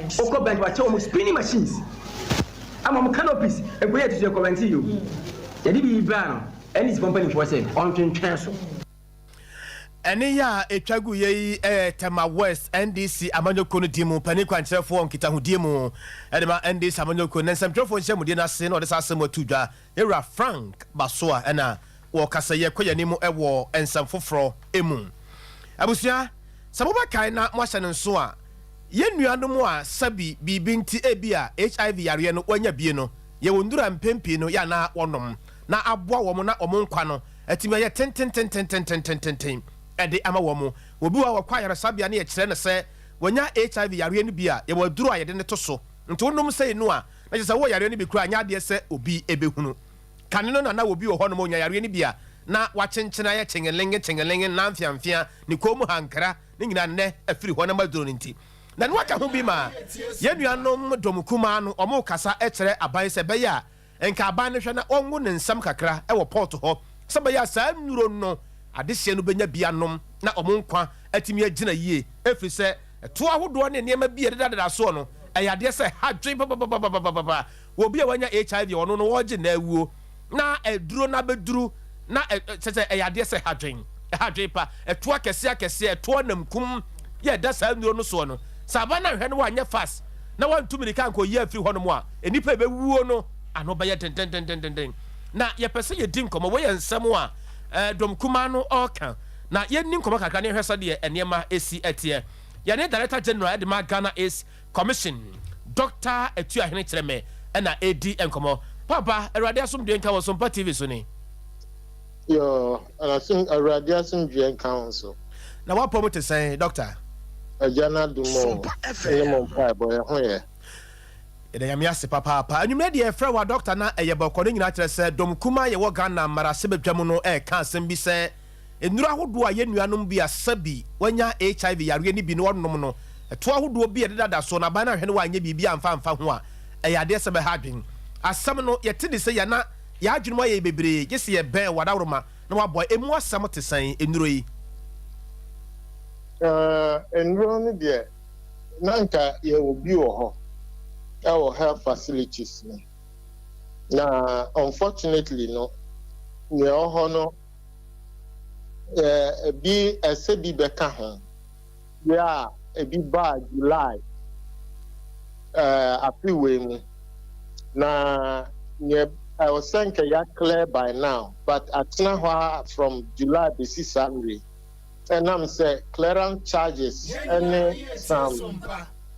okɔ branch wakyɛ wɔn spinning machines ama wɔn canopies nkonnwa yɛ tutu yɛ kɔwɛnti yi o yɛde bi bra no. NDC fo mpanimfoɔ sɛ ɔntwentwɛn so. Ɛne yɛ a ɛtwa gu yɛ yi ɛyɛ Tema West NDC amanyɔkuo no di mu panin kwankyerɛfoɔ nkitahodie mu ɛde ma NDC amanyɔkuo ne nsɛmtwerɛfoɔ nhyɛmudie no ase na ɔde saa asɛm ato dwa, yɛwura Frank Basoa. Ɛna wɔkasa yɛkɔ yɛn anim ɛwɔ nsɛm foforɔ mu. Abusua, sɛ mobɛkae na moahyɛ no nso a, yɛn nuanom a sɛbi biribi nti ebi a HIV yareɛ no wɔanya bie no, yɛwɔ nnura mpɛn pii no yɛ anaa wɔnom na aboa wɔn na wɔn nkwa no atumi ayɛ tentententententententen ɛde ama wɔn. Obi wɔ a wɔkɔ ayaresabea ne yɛkyerɛ no sɛ wɔnya HIV yareɛ no bi a, yɛwɔ aduro a yɛde ne to so, nti wonom sɛi no a, na kyerɛ sɛ wowɔ yareɛ no bi koraa, nyɛ adeɛ sɛ obi ɛbɛhunu. Kane no na na obi wɔ hɔnom a ɔnya yareɛ no bi a na wakyenkyene ayɛ kyengelenge kyengelenge na mfeamfea, ne kɔn mu hankra, ne nyinaa nnɛ afiri hɔ nam aduro no nti. Na ɛno aka ho bi ma yɛn nuanom dɔm kumaa no wɔrekasa kyerɛ aban sɛ ɛbɛyɛ a Nka aban no hwɛ na ɔngo ne nsam kakra wɔ port hɔ sɛ ɛbɛyɛ a saa nnuro no adehyeɛ no bɛnya bi anom na wɔn nkwa atumi agyina yie ɛfiri sɛ ɛtoɔ ahodoɔ ne nneɛma bi a ɛdedadeda soɔ no ɛyɛ adeɛ sɛ ɛha dwen papapapapapa wɔ obi a wanya HIV a ɔno no ɔregye nna awuo na aduro no abɛduru na kyɛ sɛ ɛyɛ adeɛ sɛ ɛha dwen ɛha dwen pa ɛtoɔ akɛseɛ akɛseɛ ɛtoɔ nam kum yɛ ɛda saa nnuro no soɔ no sɛ aban no anhwɛ no wanyɛ fast na wantu mmirika ankɔyi amfiri hɔnom a, nnipa a ɛbɛwuo no ano bɛyɛ dendendendenden. Na yɛpɛ sɛ yɛdi nkɔmmɔ. Wei yɛ nsɛm a eh, dɔm kumaa no ɔreka. Na yɛnni nkɔmmɔ kakra na yɛhwɛ sɛdeɛ nneɛma si teɛ. Yɛne Director General de ma Ghana AIDS Commission, Dɔkta Atuahene Kyerɛmɛ na ɛredi nkɔmmɔ. Papa, Awurade asomdwoeɛ nka wo, Sompa TV so ni. Yoo, Awurade asomdwoeɛ nka wo nso. Na w'apɔw mu te sɛn, Dɔkta? Agya no adom o, ne mo mpaebɔ, yɛ ho yɛ. Yɛda Nyame ase papaapa. Anwummerɛ deɛ yɛfrɛ wo a dɔkta na ɛyɛ bɔkɔ ne nyinaa kyerɛ sɛ dɔm kumaa a yɛwɔ Ghana mmarahyɛbadwa mu no ɛreka asɛm bi sɛ nnuro ahodoɔ a yɛn nuanom bi a sɛbi wɔanya HIV yareɛ no bi no wɔnom no ɛtoɔ ahodoɔ bi a ɛdedada soɔ no aban no anhwɛ na wɔanyɛ biribi amfa amfa ho a ɛyɛ adeɛ sɛ bɛha adwene. Asɛm no yɛte ne sɛ yɛn na yɛn adwene mu ayɛ yɛ bebree gye sɛ yɛbɛn wɔ adaworoma na waboa. Emu asɛm te sɛn, nnuro yi? Nnuro no deɛ na nka yɛwɔ bi wɔ hɔ ɛwɔ health facilities no na unfortunately no nea ɛwɔ hɔ no ebi ɛsɛ bi bɛka ho deɛ a ebi baa July afe wei mu na nea ɛwɔ sɛ nka yɛ clear by now but atena hɔ a from July besi saa mmere ɛnam sɛ clearance charges ne some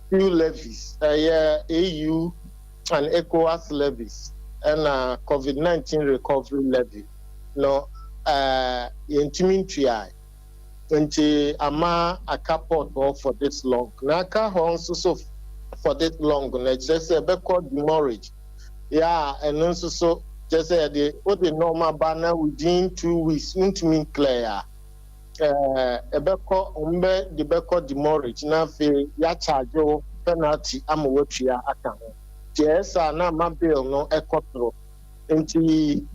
few levies, ɛyɛ AU and ECOWAS levies ɛna Covid 19 recovery levy no yɛntumi ntuae nti ama aka port hɔ for this long. Na aka hɔ nso so for this long no ɛkyerɛ sɛ ɛbɛkɔ demurrage yɛ a ɛno nso so kyerɛ sɛ yɛde wode nneɛma ba na within 2 weeks wontumi clear a ɛbɛkɔ wɔn bɛ de bɛkɔ demurrage na afei yɛakyagye wo penalty ama watua aka ho nti ɛyɛ saa na ama bill no ɛkɔ soro nti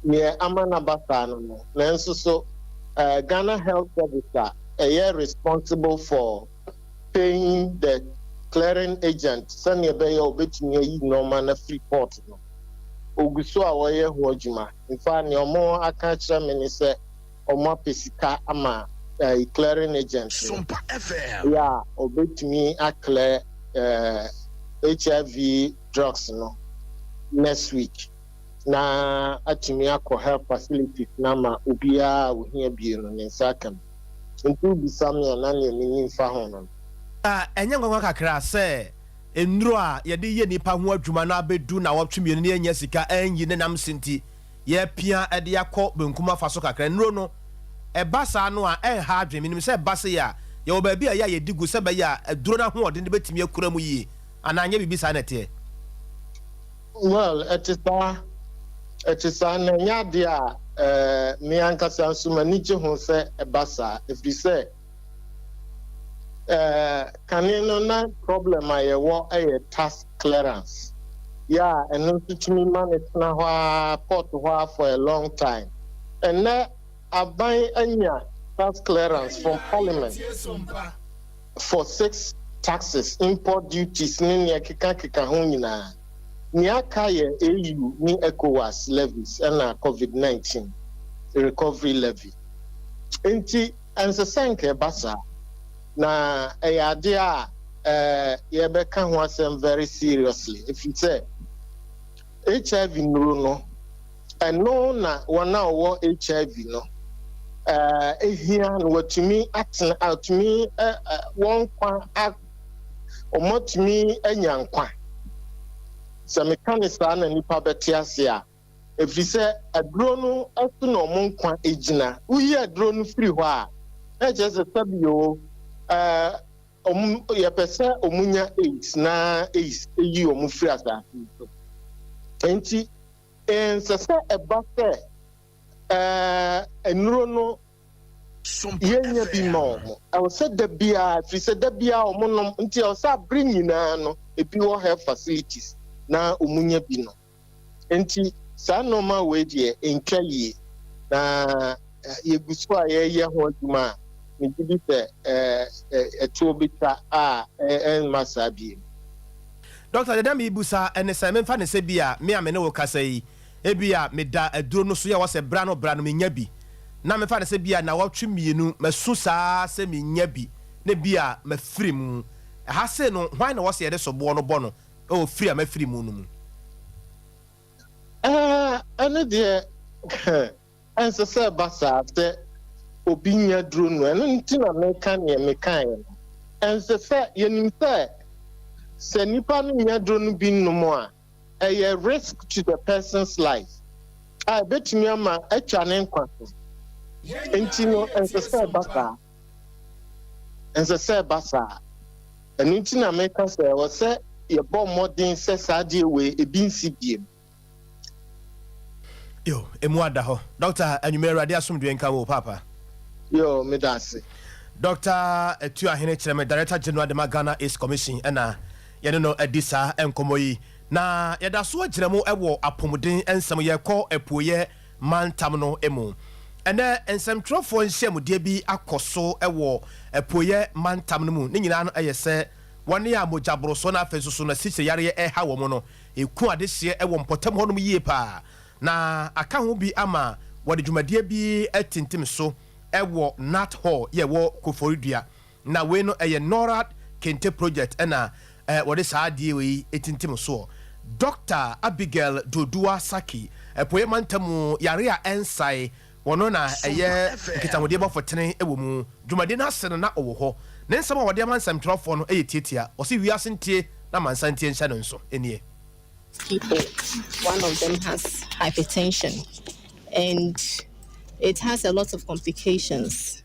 nea ama n'aba saa no nanso so Ghana Health Service a ɛyɛ responsible for paying the clearing agent sɛnea ɛbɛyɛ a obetumi ayi nneɛma no afiri port no ogu so a wɔyɛ ho adwuma nfa nea wɔn aka kyerɛ me ne sɛ wɔn apɛ sika ama clearing agent no yɛ a obetumi aclear HIV drugs no next week na atumi akɔ health facilities na ma obiara a ohia bie no ne nsa aka mu nti wobisa me a na nea menim fa ho no. Ɛnyɛ nwanwa kakra sɛ nnuro a yɛde yɛ nnipa ho adwuma no abɛdu nnawɔtwe 2 ne yɛnnya sika anyi ne nam se nti yɛapia de akɔ benkum afa so kakra. Nnuro no, ɛba saa no a, ɛnha adwene. Menim sɛ ɛba sei a, yɛwɔ baabi a ɛyɛ a yɛdi gu sɛ ɛbɛyɛ a aduro no ahoɔden no bɛtumi akura mu yie. Anaa ɛnyɛ biribi saa na ɛteɛ? Well, ɛte saa. Ɛte saa, na ɛnyɛ adeɛ a eh, me ankasa nso m'ani gye ho sɛ ɛba saa, ɛfiri sɛ eh, kane no na problem a yɛwɔ yɛ tax clearance. Yɛ a ɛno nso tumi ma no tena hɔ ara, port hɔ ara for a long time. Ɛnnɛ aban anya tax clearance from parliament for six taxes, import duties ne nea ɛkekakeka ho nyinaa. Nea aka yɛ AU ne ECOWAS levies ɛna Covid-19 recovery levy. Nti ɛnsɛ sɛ nka ɛba saa. Na ɛyɛ adeɛ a yɛbɛka ho asɛm very seriously ɛfiri sɛ HIV nnuro no ɛno na wɔn a wɔwɔ HIV no ehia na wɔatumi atena atumi wɔn nkwa a wɔatumi anya nkwa. Sɛ meka ne saa na nipa bɛte ase a, ɛfiri sɛ aduro no so na wɔn nkwa gyina. Woyi aduro no firi hɔ a, na ɛkyerɛ sɛ sɛbio wɔn yɛpɛ sɛ wɔn nya AIDS na AIDS eyi wɔn firi asase yi so. Nti. Ɛnsɛ sɛ ɛba sɛ nnuro no yɛnnya bi mma wɔn. Ɛwɔ sɛ da biara, ɛfiri sɛ da biara wɔnom, nti ɛwɔ sɛ abere nyinaa no ebi wɔ health facilities na wɔnya bi nom. Nti saa nnoɔma wei deɛ ɛntwa yie, na yɛgu so a yɛreyɛ ho adwuma a megye di sɛ ɛtoɔ bɛtwa a ɛremma saa bio. Doctor, deɛ na merebisa ne sɛ, memfa no sɛ bi a me a me ne wo kasa yi, ebia meda aduro no so yɛ wɔ sɛ bra no bra no menya bi, na memfa no sɛ bi a nnawɔtwe mmienu masu saa ara sɛ mennya bi, na bi a mafiri mu. Ɛha sei no, hwan na ɛwɔ sɛ yɛde soboɔ no bɔ no wɔ firi a mafiri mu no mu? Ɛɛ, ɛno deɛ ɛnsɛ sɛ ɛba saa sɛ obi nya duro no. Ɛno nti na meka neɛ mekaeɛ no. Ɛnsɛ sɛ yɛnim sɛ sɛ nipa no nya duro no bi nnom a, ɛyɛ risk to the person's life a ɛbɛtumi ama atwa ne nkwa so. Nti no, ɛnsɛ sɛ ɛba saa. Ɛnsɛ sɛ ɛba saa. Ɛno nti na meka sɛ ɛwɔ sɛ yɛbɔ mmɔden sɛ saa adeɛ wei ebi nsi biem. Yo, emu ada hɔ. Doctor, anwummerɛ Awurade asomdwoeɛ nka wo o, paapa. Yo, meda ase. Doctor Atuahene Kyerɛmɛ, Director General de ma Ghana AIDS Commission ɛna yɛne no adi saa nkɔmmɔ yi. Na yɛda so agyina mu wɔ apɔmuden nsɛm, yɛrekɔ apueɛ mantam no mu. Ɛnnɛ nsɛmtwerɛfoɔ nhyiamudeɛ bi akɔ so wɔ apueɛ mantam no mu, ne nyinaa no yɛ sɛ wɔn a mogya borosoɔ na afei nso so no asikyire yareɛ reha wɔn no Ɛku adehyeɛ wɔ mpɔtam hɔnom yie pa ara, na aka ho bi ama wɔde dwumadie bi atintim so wɔ Nat Hall yɛ ɛwɔ Koforidua. Na wei no ɛyɛ NORAD Kente Project na wɔde saa adeɛ wei tintim soɔ. Dɔkta Abigail Dodua Saki, Apueɛ Mantam Yareɛ a Ɛnsae Ɔno na ɛyɛ nkitahodie bɔfo tene wɔ mu. Dwumadie no ase no na ɔwɔ hɔ. Ne nsɛm a ɔde ama nsɛmtwerɛfoɔ no yɛ tiatia. Ɔse wiase ntie na amansan ntie nhyɛ no nso. Nie. People, one of them has hypertension and it has a lot of complications.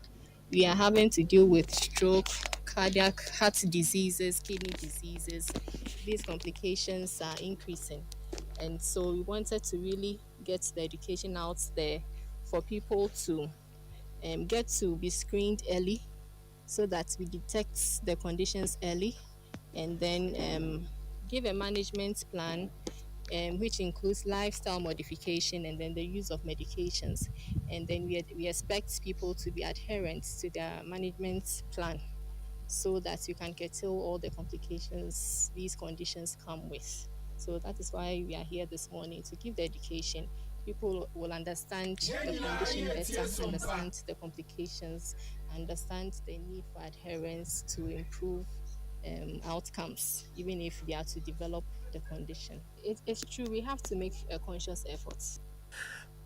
We are having to deal with stroke, cardiac, heart diseases, kidney diseases. These complications are increasing. And so we wanted to really get the education out there for people to um, get to be screened early so that we detect the conditions early and then um, give a management plan um, which includes lifestyle modification and then the use of medications. And then we, we expect people to be adherent to their management plan so that you can curtail all the complications these conditions come with. So that is why we are here this morning to give the education. People will understand the condition better, understand the complications, understand the need for adherence to improve um, outcomes, even if they are to develop the condition. It, it's true, we have to make a conscious effort.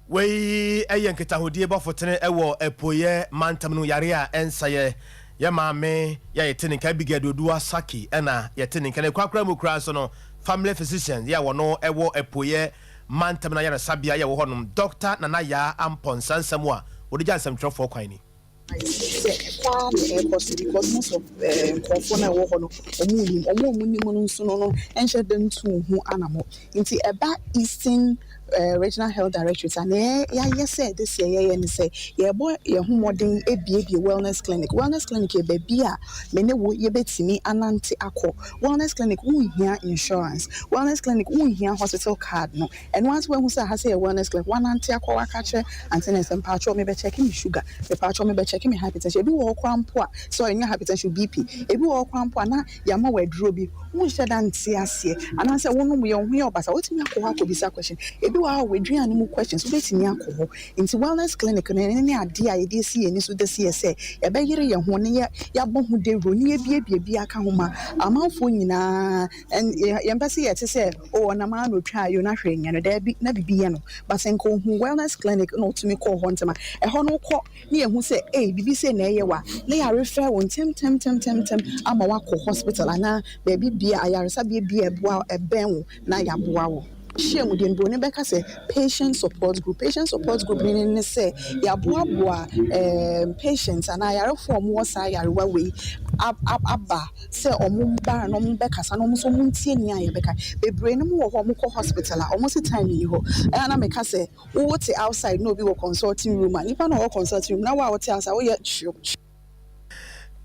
Wei yɛ nkitahodie bɔfotene wɔ Apueɛ mantam no yareɛ a ɛnsayɛ. Yɛ maame yɛ a yɛte ne nka Abigail Dodua Saki na yɛte ne nka. Na korakora mu koraa nso no Family Physician yɛ a wɔno wɔ Apueɛ mantam no ayaresabea yɛ wɔ hɔnom Dɔkta Nana Yaa Amponsah nsɛm a wɔde gya nsɛmtwerɛfoɔ kwan ni. Sɛ ɛkɔ ara na ɛrekɔ so because most of eh, nkurɔfoɔ no a ɛwɔ hɔ no wɔn nnim wɔn a wɔn nim no nso no no nhyɛ da ntu ho anamɔ nti ɛba Eastern eh, Regional Health Directorate a nea yɛayɛ sɛ this year yɛyɛ ne sɛ yɛrebɔ yɛn ho mmɔden abiebie wellness clinic. Wellness clinic yɛ baabi a me ne wo yɛbɛtumi anante akɔ. Wellness clinic wonhia insurance, wellness clinic wonhia hospital card no. Ɛno ara nso wahu sɛ aha sɛ yɛ wellness clinic, wanante akɔ waka akyerɛ ante nurse sɛ mpakyɛw mebɛ check me sugar, mepakyɛw mebɛ check me hypertension, ebi wɔ hɔ koraa mpo a, sorry nyɛ hypertension, BP, ebi wɔ hɔ koraa mpo a na yɛama wo aduro bi, wonhyɛ da nte aseɛ, anaasɛ wonom yɛ wo ho yɛ wo basaa, wotumi akɔ hɔ akɔbisa question, ebi wɔ hɔ a w'aduane mu questions wobɛtumi akɔ hɔ, nti wellness clinic no ɛno ne adeɛ a yɛde asi yɛn ani so this year sɛ yɛbɛyere yɛn ho na yɛabɔ ho dawuro na yɛabiebie bi aka ho ma amanfoɔ nyinaa. And yɛmpɛ sɛ yɛte sɛ oh ɔnam ara na otwaa yo na hwee nyɛ no, daabi, na biribi yɛ no. But sɛ nka ohuu wellness clinic na otumi kɔɔ hɔ ntɛm a, ɛhɔ no wokɔ na yɛhu sɛ ei biribi sei na ɛyɛ wo a, na yɛarefɛ wo ntɛmntɛmntɛmntɛm ama woakɔ hospital anaa baabi bia ayaresabea bi a ɛboa ɛbɛn wo na yɛaboa wo. Nhyiamudie no, buroni bɛka sɛ patient support group. Patient support group no ne sɛ yɛaboaboa ɛɛm patients anaa ayarefoɔ a wɔwɔ saa yarewa wei aba sɛ wɔn ba na wɔn bɛkasa na wɔn nso wɔn ntie nea yɛbɛka. Bebree no mu wɔ hɔ a wɔkɔ hospital a wɔn se time nni hɔ. Ɛna na meka sɛ wote outside na obi wɔ consulting room a, nipa no a ɔwɔ consulting room na wo a wote outside woyɛ kyew.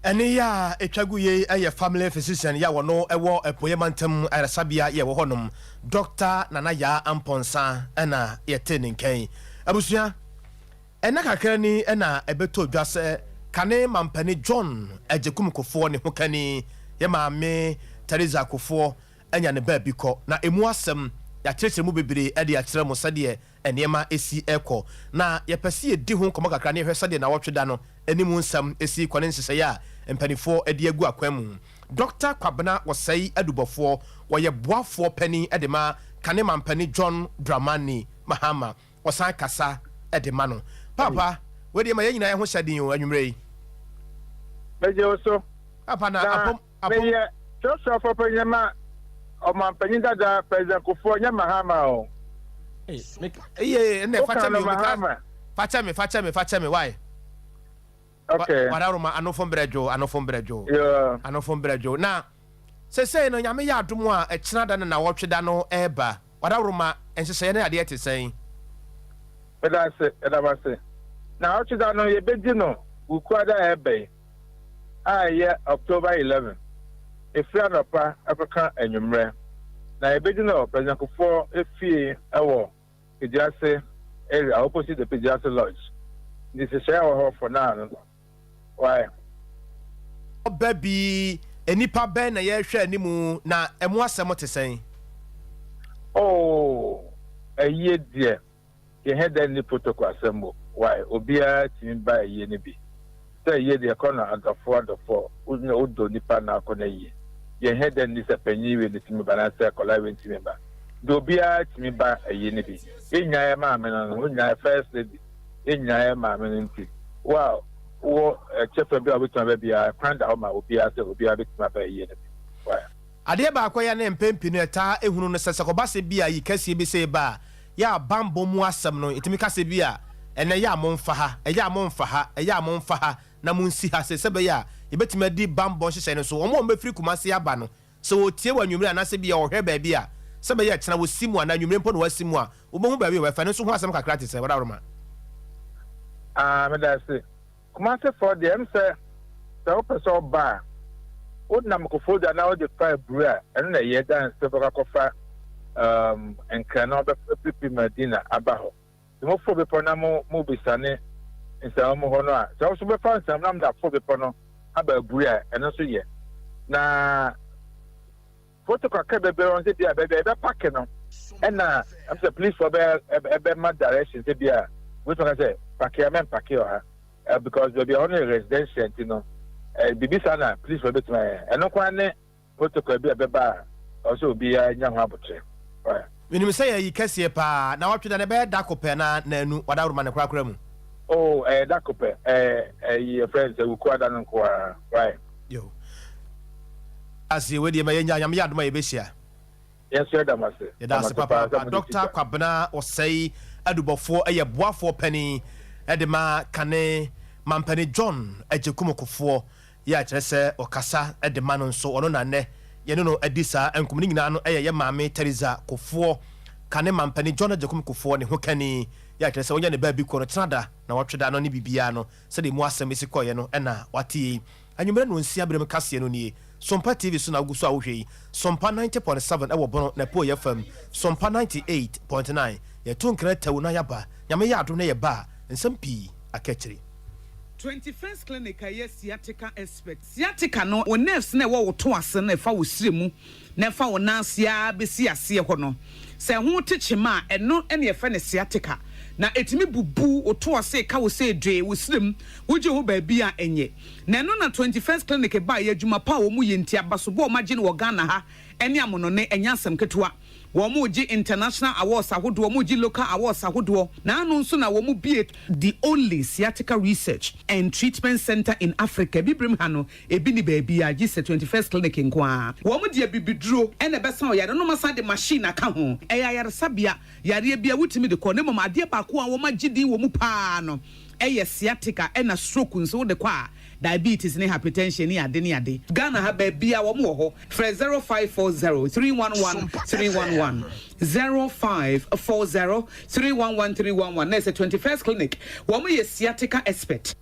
Ɛnne yi a ɛtwa gu yei yɛ family physician yi a wɔno wɔ Apueɛ Mantam Ayaresabea yi a ɛwɔ hɔnom, Dɔkta Nana Yaa Amponsah na yɛte ne nka yi. Abusua, ɛnna kakra ni na ɛbɛtɔ dwa sɛ kane mampanin John Agyekum Kufuor ne hokani, yɛ maame Theresa Kufuor anya ne baabi kɔ, na ɛmu asɛm yɛakyerɛkyerɛ mu bebree de akyerɛ mo sɛdeɛ nneɛma si rekɔ, na yɛpɛ sɛ yɛdi ho nkɔmmɔ kakra na yɛhwɛ sɛdeɛ nnawɔtwe da no anim nsɛm si rekɔ ne nhyehyɛeɛ a mpanimfoɔ de agu akwan mu. Dɔkta Kwabena Osei Adubɔfoɔ, ɔyɛ boafoɔ panin de ma kane mampanin John Dramani Mahama, ɔsan kasa de ma no. Paapa, wei deɛ ma yɛn nyinaa yɛn ho hyɛ den o anwummerɛ yi. Megye wo so. Paapa, na apom. Meyɛ kyerɛkyerɛfoɔ panyin ma ɔmanpanyin dada President Kufuor nyɛ Mahama o. Eye ɛnɛ fakyɛ me o meka fakyɛ me fakyɛ me fakyɛ me why. Okay. Wadaroma anofo mbrɛ dwo anofo mbrɛ dwo. Yeah. Anofo mbrɛ dwo na sesei no nyame yɛ adom a ɛkyena da ne nawɔtwe da no ɛɛba wadaroma nhyehyɛeɛ ne adeɛ te sɛn. Meda ase yɛda mo ase. Nawɔtwe da no yɛbɛdi no Wukuada a ɛɛba yi. a ɛyɛ October 11, ɛfiri anɔpa kɔka anwummerɛ, na yɛbɛdi no wɔ President Kufuor efie wɔ Peduase area, opposite the Peduase Lodge. Nti nhyehyɛeɛ a ɛwɔ hɔ for now no no. Why? Ɔba bi, nnipa bɛn na yɛrehwɛ anim, na ɛmo asɛm te sɛn? Oh, ayie deɛ. Yɛhɛ dɛ nni protocol asɛm mu why obiara tumi ba ayie no bi sɛ ayie deɛ ɛkɔ no adɔfoɔ adɔfoɔ wo nyɛ wo dɔ nipa na akɔ no ayie yɛhɛ dɛ nni sɛ panyin wei no tumi ba anaasɛ akwadaa wei ntumi ba nti obiara tumi ba ayie no bi yɛn nyinaa yɛ maame no no wo nyinaa yɛ first lady yɛn nyinaa yɛ maame no nti wo a wowɔ kyɛfa bi a wobɛtumi aba biara kwan da hɔ ma obiara sɛ obiara bɛtumi aba ayie no bi why. Adeɛ baako a ɛyɛ na mpɛn pii no yɛtaa hunu no sɛ, sɛ kɔba sɛ bi a ayi kɛseɛ bi sei ba a, yɛ a banbɔ mu asɛm no, yɛtumi ka sɛ bi a, ɛnnɛ yɛ a momfa ha, ɛyɛ a momfa ha, ɛyɛ a momfa ha na monsi ha sei, sɛ ɛbɛyɛ a yɛbɛtumi adi banbɔ nhyehyɛeɛ no so. Wɔn a wɔbɛfiri Kumasi aba no, sɛ wɔretie wɔ anwummere anaasɛ bi a wɔhwɛ baabi a, sɛ ɛbɛyɛ a kyena wɔsi mu anaa anwummere mpo na wɔasi mu a, wɔbɛhu baabi a wɔbɛfa. Ɛno nso ho asɛm kakra te sɛn, Wadaworoma? Ah, meda ase. Kumase foɔ deɛ ɛm sɛ sɛ wopɛ sɛ ɔba a wonam Koforidua na wode fa Aburi a ɛno na ɛyɛ dan sɛ wobɛkɔ akɔfa um, Nkran na wobɛpipi Madina aba hɔ. Sɛ moforo bepɔ na mo mobisane nsɛm mu hɔ no a sɛ wo so bɛfa nsɛm na mode aforo bepɔ no aba Aburi a ɛno nso yɛ. Na Protocol kakra bebree wɔ hɔ sɛ bia baabi a yɛbɛpake no ɛna ɛm sɛ police foɔ bɛ ɛbɛma direction sɛ bia wobɛtumi aka sɛ pake a mɛmpake wɔ ha because baabi a hɔ no yɛ residential nti no biribi saa na police foɔ bɛtumi ayɛ ɛno koraa ne protocol bi a ɛbɛba a ɔwɔ sɛ obiara nya ho abotrɛ. Menim sɛ yɛ ayi kɛseɛ paa. Nawɔtwe da no ɛbɛyɛ dako pɛ anaa naanu? W'adaworoma no korakora mu. Oh ɛyɛ dako pɛ ɛɛ ɛyi yɛfrɛ no sɛ Wukuada no nko ara why. Yo. Ase wei deɛ ma yɛnya Nyame yɛ adom a yɛbɛhyia. Yɛn nso yɛda mo ase. Yɛda ase papaapa. Dɔkta Kwabena Osei Adubɔfoɔ yɛ boafoɔ panin de ma kane mampanin John Agyekum Kufuor yɛ a kyerɛ sɛ ɔkasa de ma no nso ɔno na nnɛ yɛne no adi saa nkɔmmɔ no nyinaa no yɛ yɛ maame Theresa Kufuor kane mampanin John Agyekum Kufuor ne ho kani yɛ a kyerɛ sɛ ɔnya ne baabi kɔ no kyena da na wɔtwe da no ne biribiara no sɛdeɛ emu asɛm si kɔeɛ no na wate yei. Anwummerɛ nnɔnsia berɛ mu kaseɛ no nie. Sompa TV so na wogu so a wohwɛ yi. Sompa 90.7 ɛwɔ Bono na Apueeɛ fam. Sompa 98.9. Yɛto nkra tɛw na yɛaba. Nyame yɛ adom na yɛba a, nsɛm pii aka akyire. 21st Clinic a ɛyɛ sciatica expert. Sciatica no, wo nerves no a ɛwɔ wo to ase no a ɛfa wo srɛ mu na ɛfa wo nan ase ara bɛsi aseɛ hɔ no, sɛ ɛho te kyema a, ɛno na yɛfrɛ no sciatica. Na ɛtumi bubu wo to ase, ka wo sɛ dwee, wo srɛ mu, wogye ho baabi a ɛnyɛ. Na ɛno na 21st Clinic baeɛ, adwuma pa a wɔyɛ nti, abasobɔ a wɔagye no wɔ Ghana ha ne amonɔne, ɛnyɛ asɛm ketewa. Wɔregye international awards ahodoɔ, wɔregye local awards ahodoɔ. Na ano nso na wɔbue the only sciatica research and treatment centre in Africa. Abibirem ha no, ebi nni baabiara gye sɛ 21st Clinic nko ara. Wɔde abibiduro na ɛbɛsa wo yareɛ na wɔasan de machine aka ho. Ɛyɛ ayaresabea, yareɛ biara wotumi de kɔ na mmom adeɛ baako a wɔagye din wɔ mu pa ara no yɛ sciatica ɛna stroke nso wode kɔ a diabetes ne hypertension ne ade ne ade. Ghana ha baabiara wɔn wɔ hɔ. Frɛ 0540 311 311, 0540 311 311 na ɛsɛ 21st Clinic wɔn yɛ sciatica expert.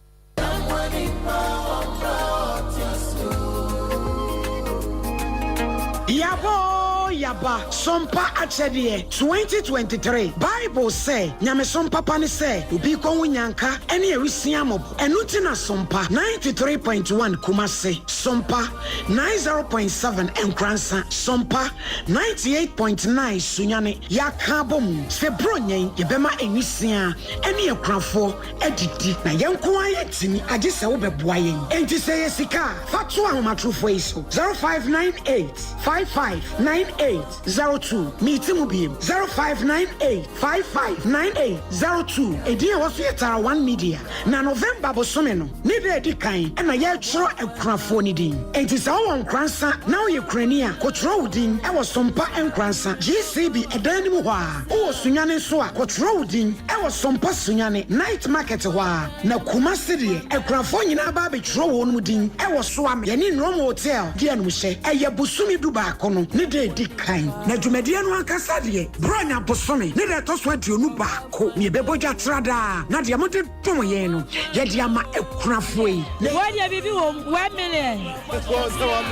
Yaba oo yaba, Sompa akyɛdeɛ 2023 Bible sɛ nyamesom papa ne sɛ obi kɔ ho nyanka ne awisia mmɔbɔ. Ɛno nti na Sompa 93.1 Kumasi, Sompa 90.7 Nkoransa, Sompa 98.9 Sunyani yɛaka abɔ mu sɛ Buronya yi yɛbɛma nwisiaa ne akunafoɔ adidi na yɛn nko ara yɛntumi agye sɛ wobɛboa yɛn. Enti sɛ ɛyɛ sika a, fa to ahomatorofoɔ yi so, 0598 55 98 02. Meti mu biem, 0598 55 98 02. Edin a ɛwɔ so yɛ Tara One Media. Na November bosome no ne da a ɛdi kan na yɛretwerɛ akunafoɔ no din. Enti sɛ wowɔ Nkoransa na woyɛ kunani a, kɔtwerɛ wo din wɔ Sompa Nkoransa, GCB ɛdan no mu hɔ ara. Wowɔ Sunyani nso a, kɔtwerɛ wo din wɔ Sompa Sunyani, Night Market hɔ ara. Na Kumasi deɛ, akunafoɔ nyinaa ba abɛtwerɛ wɔn din wɔ Soame, yɛne Nrom Hotel di animhyɛ. Ɛyɛ bosome dubaako no ne da a ɛdi kan. Na dwumadie no ankasa deɛ, Buronya bosome ne da a ɛtɔ so 21. Ko, na yɛbɛbɔ dwa tra daa, na deɛ mode dom yɛn no, yɛde ama akunafoɔ yi. Na. Wei deɛ biribi wɔ mu, 1 million.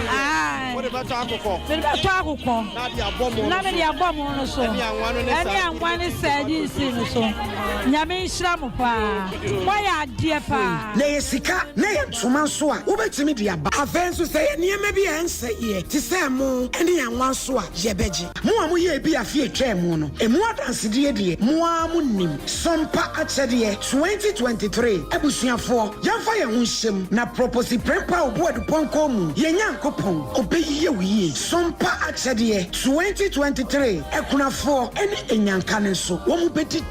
Aye. Wode bɛtɔ akokɔ. Mede bɛtɔ akokɔ. Na de abɔ mo no so. Na mede abɔ mo no so. Ɛne anwa no ne Ɛne anwa ne sardines no so. Nyame nhyira mo paa. Moayɛ adeɛ paa. Na ɛyɛ sika, na ɛyɛ ntoma nso a, wobɛtumi de aba. Afei nso, sɛ ɛyɛ nneɛma bi a ɛnsɛeɛ te sɛ ɛmo ne anwa nso a, yɛbɛgye. Mo a moyɛɛ bi afe a etwaa mu no, emu adansedie deɛ, mo ara monim. Sompa Akyɛdeɛ 2023 Abusuafoɔ, yɛmfa yɛn ho nhyɛ mu, na Proposi Prempeh Obuadupɔnkɔ mu, yɛn Nyankopɔn, ɔbɛyie wo yie. Sompa Akyɛdeɛ 2023 Akunafoɔ ne Anyanka no nso, wɔn bɛdidi.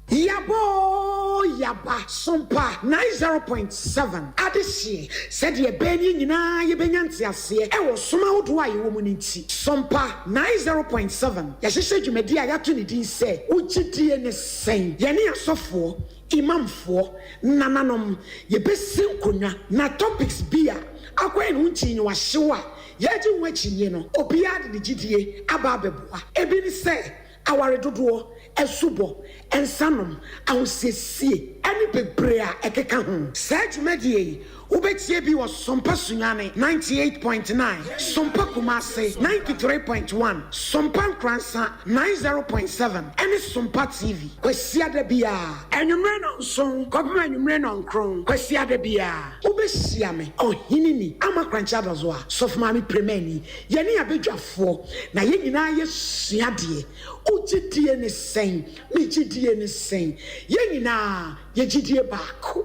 Yaba oo yaba, Sompa 90.7 adehyeɛ, sɛdeɛ ɛbɛyɛ ne yɛn nyinaa yɛbɛnya nteaseɛ wɔ som ahodoɔ a yɛwɔ mu no nti, Sompa 90.7 yɛahyehyɛ dwumadie a yɛato ne din sɛ Wo Gyedie Ne Sɛn? Yɛne asɔfoɔ, Imamfoɔ, nananom, yɛbɛsi nkonnwa na topics bi a akɔ yɛn ho nkyinyiwahyew a yɛregye ho akyinnye no, obiara de ne gyidie aba abɛboa. Ebi ne sɛ, aware dodoɔ, asubɔ, nsanom, ahosiesie, ne bebree a ɛkeka ho. Saa dwumadie yi, wobɛtie bi wɔ Sompa Sunyani 98.9, Sompa Kumasi 93.1, Sompa Nkoransa 90.7, ne Sompa TV, Kwasiada biara, anwummere nnɔnson kɔpem anwummere nnɔnkron, Kwasiada biara. Wobɛhyia me, Ɔheneni Ama Korankye Adazoa, Sɔfo Maame Premani, yɛne abadwafoɔ, na yɛn nyinaa yɛsua adeɛ. Wo gyedie ne sɛn? Me gyedie ne sɛn? Yɛn nyinaa yɛ gyedie baako.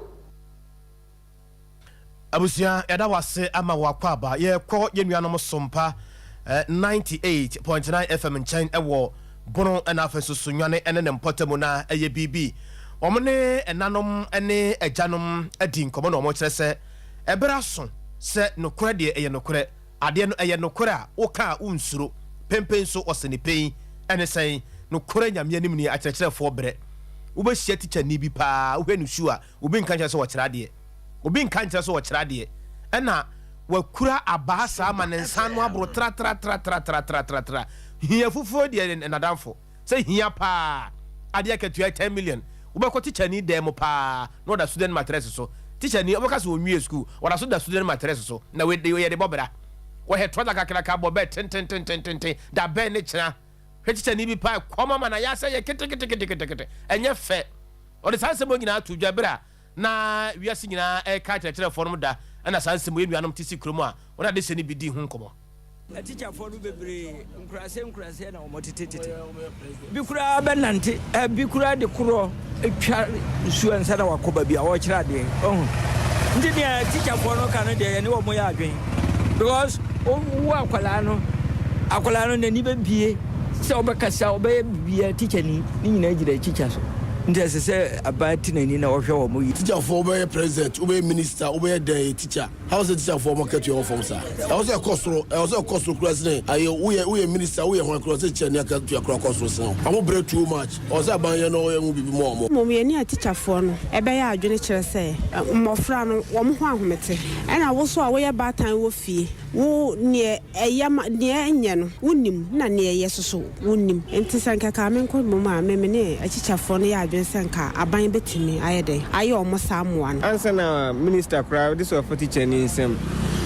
Abusua yɛda wo ase ama wo akwaaba. Yɛkɔ yɛn nuanom Sompa 98.9 FM nkyɛn wɔ Bono na afei nso Sunyani ne ne mpɔtamu na ɛyɛ biribi. Wɔn ne ɛnanom ne agyanom adi nkɔmmɔ na wɔkyerɛ sɛ ɛberɛ aso sɛ nokorɛ deɛ ɛyɛ nokorɛ. Adeɛ no ɛyɛ nokorɛ a woka a wonsuro. Pempen nso ɔse ne pɛn ɛne sɛn? Nokorɛ Nyame anim nie akyerɛkyerɛfoɔ brɛ. Wobɛhyia tikyani bi paa wohwɛ ne su a Obi nka nkyerɛ sɛ ɔkyerɛ adeɛ. Obi nka nkyerɛ sɛ ɔkyerɛ adeɛ. Ɛna wakura abaa saa ma ne nsa ano aboro tratratratratratratratra. Hia fufuo deɛ n'adamfo. Sɛ hia paa. Adeɛ akatua 10 million. Wobɛkɔ tikyani dan mu paa na ɔda student matress so. Tikyani wobɛka sɛ ɔnwie sukuu. Ɔda so da student matress so. Na wei deɛ yɛde bɔ bra. Wɔhɛ trɔsa kakraka bɔ bɛɛ tententententen. Da bɛn ne kyena. Hwɛ tikyani bi paa ɛkɔm ama no ayɛ asɛ yɛ keteketeketekete. Ɛnyɛ fɛ. Ɔde saa nsɛm nyinaa too dwa bere a na wiase nyinaa reka akyerɛkyerɛfoɔ nom da na saa nsɛm yi nuanom te si kurom a wɔn adehyɛ no bi dii ho nkɔmmɔ. Atikyafoɔ no bebree nkuraase nkuraase na wɔtete tete. Bi koraa bɛnante, bi koraa de korɔ twa nsuo ansa na wakɔ baabi a ɔrekyerɛ adeɛ. Ɔho. Nti deɛ tikyafoɔ no ka no deɛ yɛne wɔn yɛ adwene. Because wo akwadaa no, akwadaa no n'ani bɛbie sɛ ɔbɛkasa, ɔbɛyɛ biribiara tikyani ne nyinaa gyina tikya so. Nti ɛsɛ sɛ aban te n'ani na ɔhwɛ wɔn yie. Tikyafoɔ wobɛyɛ president, wobɛyɛ minister, wobɛyɛ dɛn yɛ tikya. How sɛ teacher foɔ ɔmo akatua wɔ fam saa? Ɛwɔ sɛ ɛkɔ soro, ɛwɔ sɛ ɛkɔ soro koraa sene ayɛ woyɛ woyɛ minister woyɛ hwan koraa sɛ teacher ni akatua koraa kɔ soro sene wo. Ɔmo brɛ too much. Ɛwɔ sɛ aban yɛ na ɔyɛ ho biribi ma ɔmo. Mmom yɛne atikyafoɔ no bɛyɛ adwene kyerɛ sɛ mmɔfra no wɔn ho ahomete. Ɛna wo nso a woyɛ baatan wɔ fie, wo neɛ ɛyɛ ma neɛ ɛnyɛ no wonim na neɛ ɛyɛ nso so Wonnim. Enti sɛ anka ɛkaa me nko mmom a, me me ne akyikyafoɔ no yɛ adwene sɛ anka aban bɛtumi ayɛ dɛn ayɛ wɔn saa mmoa no. Ansa na minister koraa wode sɛ ɔfa teacher ni nsam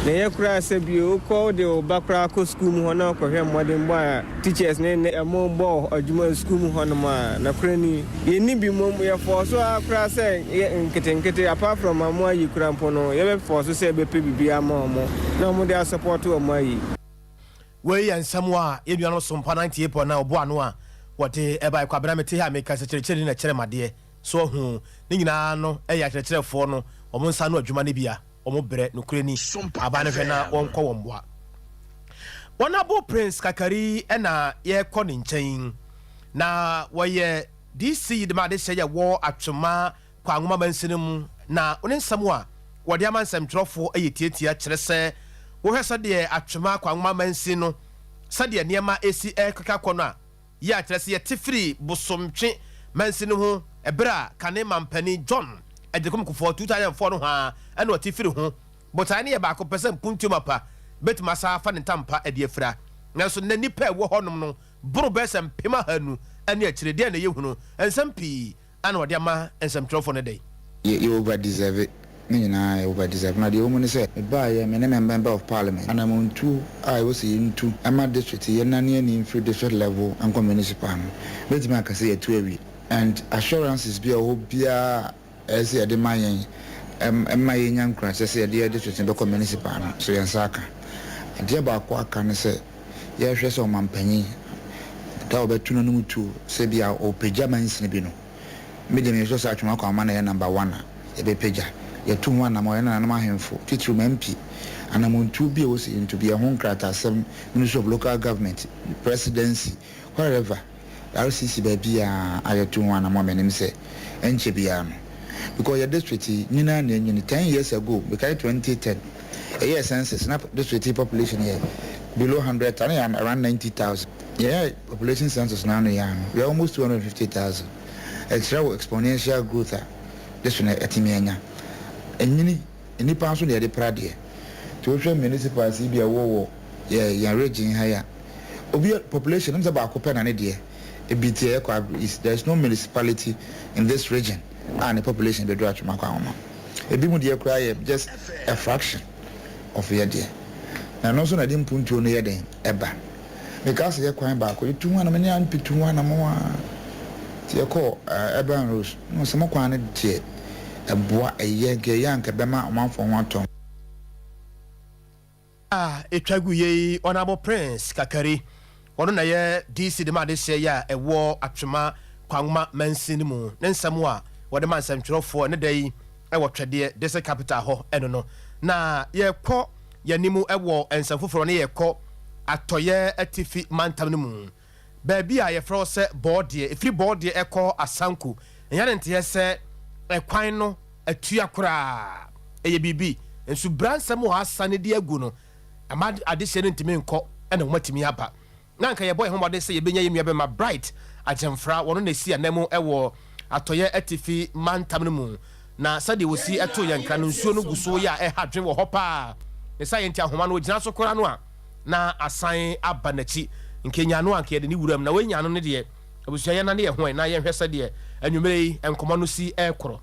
na ɛyɛ koraa sɛ bio wokɔ wode wo ba koraa kɔ school mu hɔ na wokɔhwɛ mmɔdenbɔ a teachers ne ne ɛmo bɔ adwuma school mu hɔ nom a nɔkorɛ ni yɛnni bi mmom yɛ fɔɔso ara koraa sɛ yɛ nketenkete apart from ɔmo ayi koraa mpo no yɛbɛ fɔɔso sɛ yɛbɛpɛ biribi ama ɔmo na ɔmo de asupɔto ɔmo ayi. Wei yɛ nsɛm a yɛn nuanom Sompa 98.9 ɔboa ano a wɔde bae. Kwabena, mete ha a meka sɛ kyerɛkyerɛni na ɛkyerɛ m'adeɛ. So wahu? Ne nyinaa no yɛ akyerɛkyerɛfoɔ no wɔn nsa ano adwuma no bi a wɔbrɛ. Nokorɛ ni, aban no hwɛ na wɔnkɔ wɔn mmoa. Wɔn Prince Kakari na yɛrekɔ ne nkyɛn. Na wɔyɛ DC de ma adehyɛ yɛ wɔ Atwema kɔ Anwoma mansini mu, na ne nsɛm a wɔde ama nsɛmtwerɛfoɔ yɛ tiatia kyerɛ sɛ wohwɛ sɛdeɛ Atwema kɔ Anwoma mansin no sɛdeɛ nneɛma resi rekeka kɔ no a, yɛ a kyerɛ sɛ yɛte firi Bosomtwe mansin no ho ɛberɛ a kane mampanin John Agyekum Kufuor 2004 no hɔ ara na ɔte firi ho. Botaeɛ no yɛ baako pɛ sɛ mpuntuo mapa bɛtumi asa afa ne ntampa de afira. Nanso nnɛ nnipa a ɛwɔ hɔnom no boro bɛyɛ sɛ 200,000 ne akyire. Deɛn na ɛyɛ hunu? Nsɛm pii Ana ɔde ama nsɛmtwerɛfoɔ no dɛn? Yɛ yɛ over deserve ne nyinaa yɛ over deserve na deɛ ɛwɔ mu ne sɛ me baeɛ me ne me member of parliament anamontuo a ɛwɔ sɛ yɛntu ɛma district yi yɛnane ani mfiri district level nkɔ municipal no mɛtumi aka sɛ yɛatu awie and assurances bi a ɛwɔ hɔ biara a ɛyɛ sɛ yɛde ma yɛn ɛma yɛnya nkuranhyɛ sɛ yɛde yɛ district no bɛkɔ municipal no so yɛn nsa aka. Adeɛ baako aka ne sɛ yɛhwɛ sɛ ɔmanpanyin da a ɔbɛto n'anom tuo sɛ bi a ɔrepagya mansini bi no, me deɛ mehwɛ sɛ Atwom Akwamma na ɛyɛ number one a yɛbɛpagya. Yɛtu ho anammɔn, yɛn nananom ahemfo, titiriw MP, anammɔntuo bi a ɛwɔ sɛ yɛntu bi, ɛho nkrataasɛm, Ministry of Local Government, Presidency, wherever. RCC baabiaa a yɛtu ho anamɔ a menim sɛ ɛnkyɛ biaa no because yɛ district yi nyini ara na ɛnyini ten years ago mekae 2010 yɛyɛɛ census na district yi population yɛ below 100 na yɛ around 90,000 yɛyɛ population census no ano yɛ ano we are almost 250,000 ɛkyerɛ wo exponential growth a district no atumi anya ɛnyini nnipa nso na yɛde pra deɛ nti wohwɛ municipals yi bi a ɛwɔ wɔ yɛ yɛn region ha yi a Obi population no sɛ baako pɛ na ne deɛ ebi ti ɛyɛ Kwabre East there is no municipality in this region a ne population bɛduru Atwoma Kwanwoma ebi mu deɛ koraa yɛ just a fraction of yɛ deɛ na ɛno nso na ɛde mpuntuo no yɛ den ɛba mekaa sɛ yɛ kwan baako yɛtu ho anam ne ampe tu ho anam a nti yɛkɔɔ urban roads no sɛ mo kwan no deɛ ɛboa ɛyɛ nka ɛyɛ anka ɛbɛma ɔmanfoɔ ho atɔ A ɛtwa gu yei Honourable Prince Kakari, ɔno na ɛyɛ DC de ma adehyeɛ yi a ɛwɔ Atwema Kwangma mansin no mu. Ne nsɛm a wɔde ma nsɛmtwerɛfoɔ ɛne da yi wɔ Twɛdeɛ District Capital hɔ ɛno no. Na yɛkɔ yɛn anim wɔ nsɛm foforɔ ne yɛkɔ Atɔeɛ Atifi mantam no mu. Baabi a yɛfrɛ hɔ sɛ Bɔɔdeɛ, ɛfiri Bɔɔdeɛ kɔ Asanko, ɛnya ne nteɛ sɛ ɛkwan no atua koraa. Ɛyɛ biribi. Nso bra nsɛm a asane de agu no, ama adehyeɛ no ntumi nkɔ na wɔatumi aba. Na anka yɛbɔ yɛn ho mmɔden sɛ yɛbɛnya yɛn nuabɛma Bright Agyemfra, wɔno na ɛsi ananmu wɔ Atɔeɛ Atifi mantam no mu. Na sɛdeɛ wɔsi too yɛn nkra no, nsuo no gu so yɛ a ɛha adwene wɔ hɔ paa. Ne saa yɛ nti ahoma no wɔgyina so koraa no a, na asan aba n'akyi. Nka enya no a, nka yɛde no wuram. Na wei nya no no deɛ, abusua yɛnnane yɛn ho ɛ na yɛnhwɛ sɛdeɛ anwummerɛ yi nkɔmmɔ no si rekorɔ.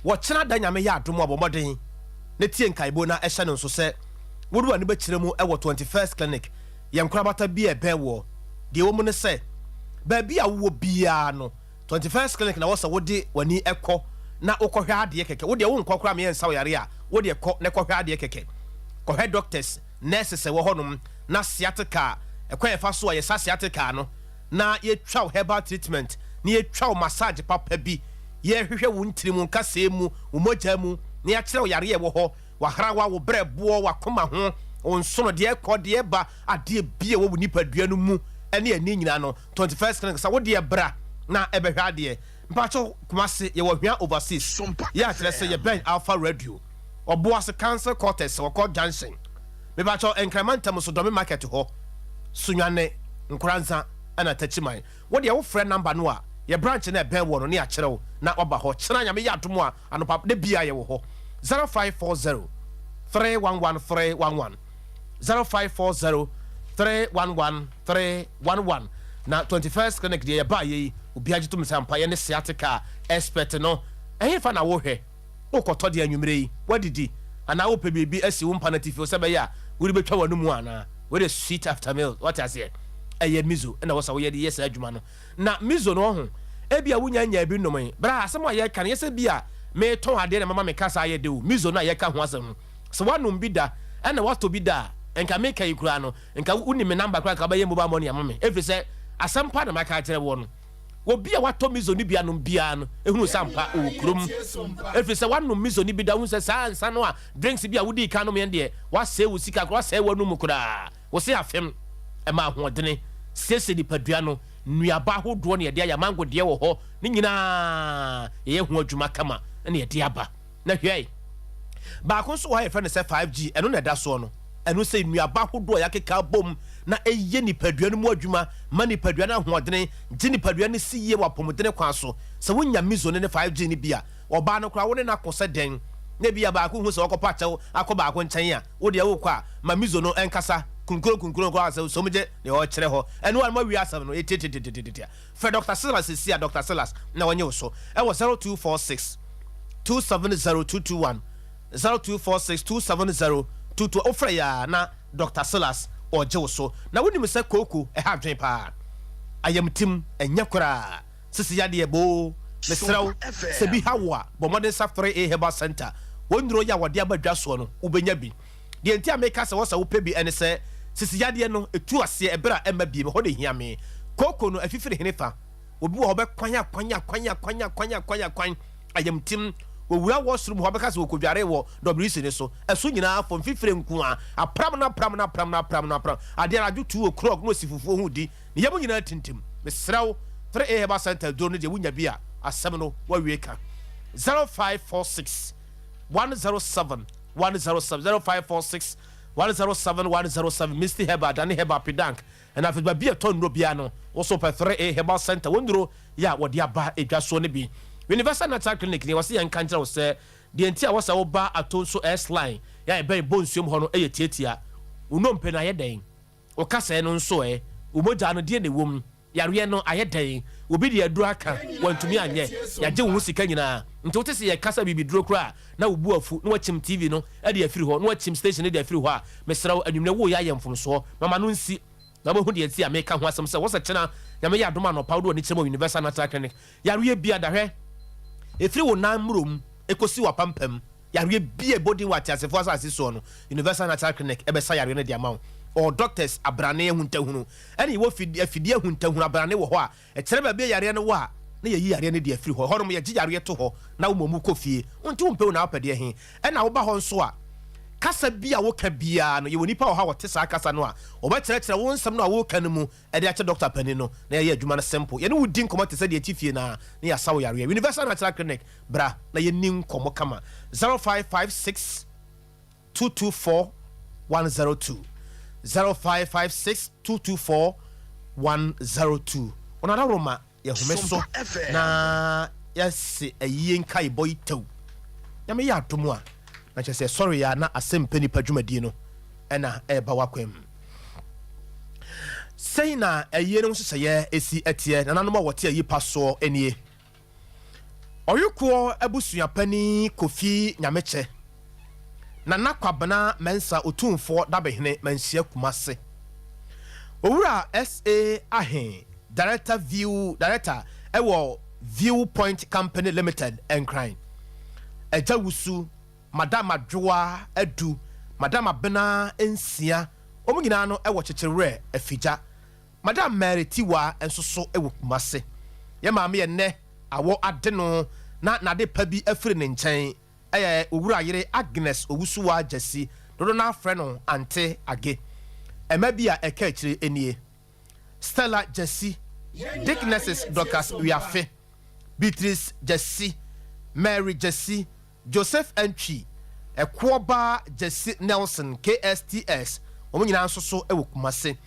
Wɔkyena da Nyame yɛ adom a, bɔ mmɔden na tie nkaebo na hyɛ no nso sɛ wode w'ani bɛkyerɛ mu wɔ 21st Clinic, yɛn nkorabata bi a ɛbɛn woɔ. Deɛ ɛwɔ mu ne sɛ, baabi a wowɔ biara no, 21st Clinic na ɛwɔ sɛ wode w'ani kɔ na wokɔhwɛ adeɛ kɛkɛ. Wo deɛ wonkɔ koraa ma yɛnsa wo yareɛ a, wo deɛ kɔ na kɔhwɛ adeɛ kɛkɛ. Kɔhwɛ doctors, nurses a ɛwɔ hɔnom. na sciatica, ɛkwan a yɛfa so a yɛsa sciatica no, na yɛtwa wo herbal treatment, na yɛtwa wo massage papa bi, yɛhwehwɛ wo ntini mu, nkasɛɛ mu, wo mogya mu, na yɛakyerɛ wo yareɛ a ɛwɔ hɔ, w'ahrawa, wo berɛboɔ, w'akoma ho, wo nsono, deɛ ɛkɔ, deɛ ɛba, adeɛ bi a ɛwɔ wo nipadua no mu ne ani nyinaa no, 21st Clinic sɛ wo deɛ bra na ɛbɛhwɛ adeɛ. Mpakyɛw Kumasi yɛwɔ Hwea Overseas, yɛ a kyerɛ sɛ yɛbɛn Alpha Radio, Ɔboase Council Quarters, Ɔkɔ Junction. Mepakyɛw Nkran mantam nso Dɔme Market hɔ, Sunyani, Nkoranza ɛna Takyiman. Wo deɛ wo frɛ number no a, yɛ branch no a ɛbɛn woɔ no ne yɛakyerɛ wo na waba hɔ. Kyena Nyame yɛ adom a anɔpa da biaa yɛwɔ hɔ. 0540 311 311, 0540 311 311. Na 21st Clinic deɛ yɛbaeɛ yi obiara gye tom sɛ ampa yɛne sciatica expert no. Ɛhefa na wohwɛ? Worekɔtɔ deɛ anwummerɛ yi? Woadidi? Anaa worepɛ biribi asi wo mpa no atifi hɔ sɛ ɛbɛyɛ a wode bɛtwa w'anomu anaa? Wei deɛ sweet after meal, woate aseɛ? Ɛyɛ miso na ɛwɔ sɛ woyɛ de yɛ saa adwuma no. Na miso no, wahu, ebia wonnya nyaa bi nnomee. Bra, asɛm a yɛreka no, nyɛ sɛ bi a meretɔn adeɛ na mama me kasa ayɛ dɛ o. Miso no a yɛreka ho asɛm no, sɛ woanom bi da, ɛna woatɔ bi da a, nka meka yi koraa no, nka wonim me number koraa, nka wobɛyɛ mobile money ama me. Ɛfiri sɛ, asɛm pa na maka akyerɛ woɔ no. Obi a watɔ miso no bi anom biara no hunu sɛ ampa ɔwɔ kurom. Ɛfiri sɛ woanom miso no bi da, wohu sɛ saa nsa no a drinks bi a wodii kan nomeɛ no deɛ, woasɛe wo sika koraa, woasɛe w'anomu koraa. Wo se afem, ɛma ahoɔdene, siesie nipadua no, nnuaba ahodoɔ na yɛde ayɛ, amango deɛ wɔ hɔ, ne nyinaa yɛyɛ ho adwuma kama na yɛde aba. Na hwɛ, baako nso wɔ hɔ a yɛfrɛ no sɛ 5G, ɛno na ɛda soɔ no. Ɛno sɛ nnuaba ahodoɔ a yɛakeka abom na ɛyɛ nipadua no mu adwuma, ma nipadua no ahoɔdene, gye nipadua no si yie wɔ apɔmudene kwan so. Sɛ wonya miso no ne 5G no bi a, ɔbaa no koraa wo ne no ako sɛ dɛn? Na ebia baako hu sɛ ɔkɔpa kyɛw akɔ baako nkyɛn a, wo deɛ wokɔ a, ma miso no nkasa kunkuro kunkuro koraa sɛ som gye deɛ ɔrekyerɛ hɔ. Ɛno ara no moawie asɛm no, etietietietiatia. Frɛ Dɔkta Silas seesei a, Dɔkta Silas na ɔnye wo so wɔ 0246 270 221. 0246 270 22 Wofrɛ yɛ a na Dɔkta Silas ɔregye wo so. Na wonim sɛ kooko ɛha adwene paa. Ayamtim ɛnyɛ koraa. Sisi yadeɛ boo. Mesrɛ wo sɛ bi ha wo a, bɔ mmɔden sa 3A Herbal Centre. Wɔn nnuro yi a wɔde aba dwa soɔ no, wobɛnya bi. Deɛ nti a meka sɛ wɔ sɛ wopɛ bi ɛne sɛ, sisi yadeɛ no, ɛtu aseɛ ɛberɛ a ɛmma biem. Ɛhɔ na ɛhia me. Kooko no, ɛfifiri henefa? Obi wɔ hɔ ɔbɛkwan akwan akwan akwan akwan akwan akwan. Ayamtim, Wɔwura washroom hɔ bɛka sɛ wɔkɔdwaree wɔ WC no so. Ɛso nyinaa fɔ, mfifire nko ara. Apram no apram no apram no apram no apram. Adeɛ anadwo 2 o'clock na ɔsi fufuo ho redi. Ne yam nyinaa tintim. Mesrɛ wo, 3A Herbal Centre aduro no deɛ wonya bi a, asɛm no woawie ka. 0546 107 107 0546 107 107 Misty Herbal, Dane Herbal, Pedank, ɛna afei baabi a ɛtɔ nnuro biara no, wo nso wopɛ 3A Herbal Centre, wɔn nnuro yɛ a wɔde aba dwa soɔ no bi. Universal Natural Clinic nie, wɔse yɛnka nkyerɛ wo sɛ deɛ nti a wɔsɛ wo ba Atonso S-line yɛ a ɛbɛn Bonsuom hɔ no yɛ tiatia. Wo nnompe no ayɛ dɛn? Wo kasɛɛ no nso ɛ? Wo mogya no deɛ na ɛwɔ mu? Yareɛ no ayɛ dɛn? Obi de aduro aka, wantumi anyɛ. Yɛagye wo ho sika nyinaa. Nti wote sɛ yɛka sɛ bibiduro koraa a, na wo bo afu, na wakyim TV no de afiri hɔ, na wakyim station no de afiri hɔ a, mesrɛ wo, anwummerɛ woreyɛ ayɛ mfomsoɔ. Ma m'ano nsi. Na wobɛhu deɛ nti a meka ho asɛm sɛ wɔ sɛ kyena Nyame yɛ adom anɔpa wode w'ani kyerɛ mu wɔ Universal Natural Clinic. Yareɛ bia da hwɛ, ɛfiri wo nan mmrom ɛkɔsi w'apampam, yareɛ bia ɛbɔ din wɔ ateasefoɔ asase soɔ no, Universal Natural Clinic ɛbɛsa yareɛ no de ama wo. Ɔwɔ doctors abrane ahuntahunu, ɛne yɛwɔ afidie ahuntahunu abrane wɔ hɔ a Ɛkyerɛ baabi a yareɛ no wɔ a, na yɛyi yareɛ no de afiri hɔ. Ɛhɔnom, yɛgye yareɛ to hɔ na woma wɔn kɔ fie. Wonte wo mpɛ o na wopɛ deɛ he? Ɛna woba hɔ nso a, kasa bi a woka biara no, yɛwɔ nnipa wɔ hɔ a wɔte saa kasa no a, wɔbɛkyerɛkyerɛ wo nsɛm no a woreka no mu de akyerɛ dɔkta panin no, na yɛayɛ adwuma no simple. Yɛne wo di nkɔmmɔ te sɛ deɛ ɛte fie no ara, na yɛasa wo yareɛ. Universal Natural Clinic, bra na yɛnni nkɔmmɔ kama. 0556 224 102 0556 224 102 Wɔn adaworoma yɛhome so na yɛse ayie nkaebɔ yi tɛw. Nyame yɛ adom a, na kyerɛ sɛ yɛsɔre a na asɛmpɛ nipa dwumadie no ɛna ɛreba w'akwan mu. Sɛn na ayie no ho nhyehyɛeɛ ɛsi ɛteɛ? Nananom a wɔte ayi pa soɔ nie. Ɔwekoɔ abusua panin Kofi Nyamekyɛ, Nana Kwabena Mensah Otumfoɔ Dabehene Manhyia Kumase, Owura SA Ahe, Director View Director wɔ View Point Company Limited, Nkran, Agya Wusu, Madam Adwoa Adu, Madam Abena Nsia. Wɔn nyinaa no wɔ Kyekyerewerɛ Afigya. Madam Mary Tiwaa nso so wɔ Kumase. Yɛn maame yɛ nnɛ awɔ ade no na n'ade pa bi afiri ne nkyɛn yɛ Owura yere Agnes Owusuwaa Gyasi, dodoɔ no ara frɛ no Ante Age. Mma bi a ɛka akyire nie, Stella Gyasi, Dicknesses Dorcas Wiafe, Beatrice Gyasi, Mary Gyasi, Joseph Antwi, Ɛkoɔbaa Gyasi Nelson, KSTS, wɔn nyinaa nso so wɔ Kumase.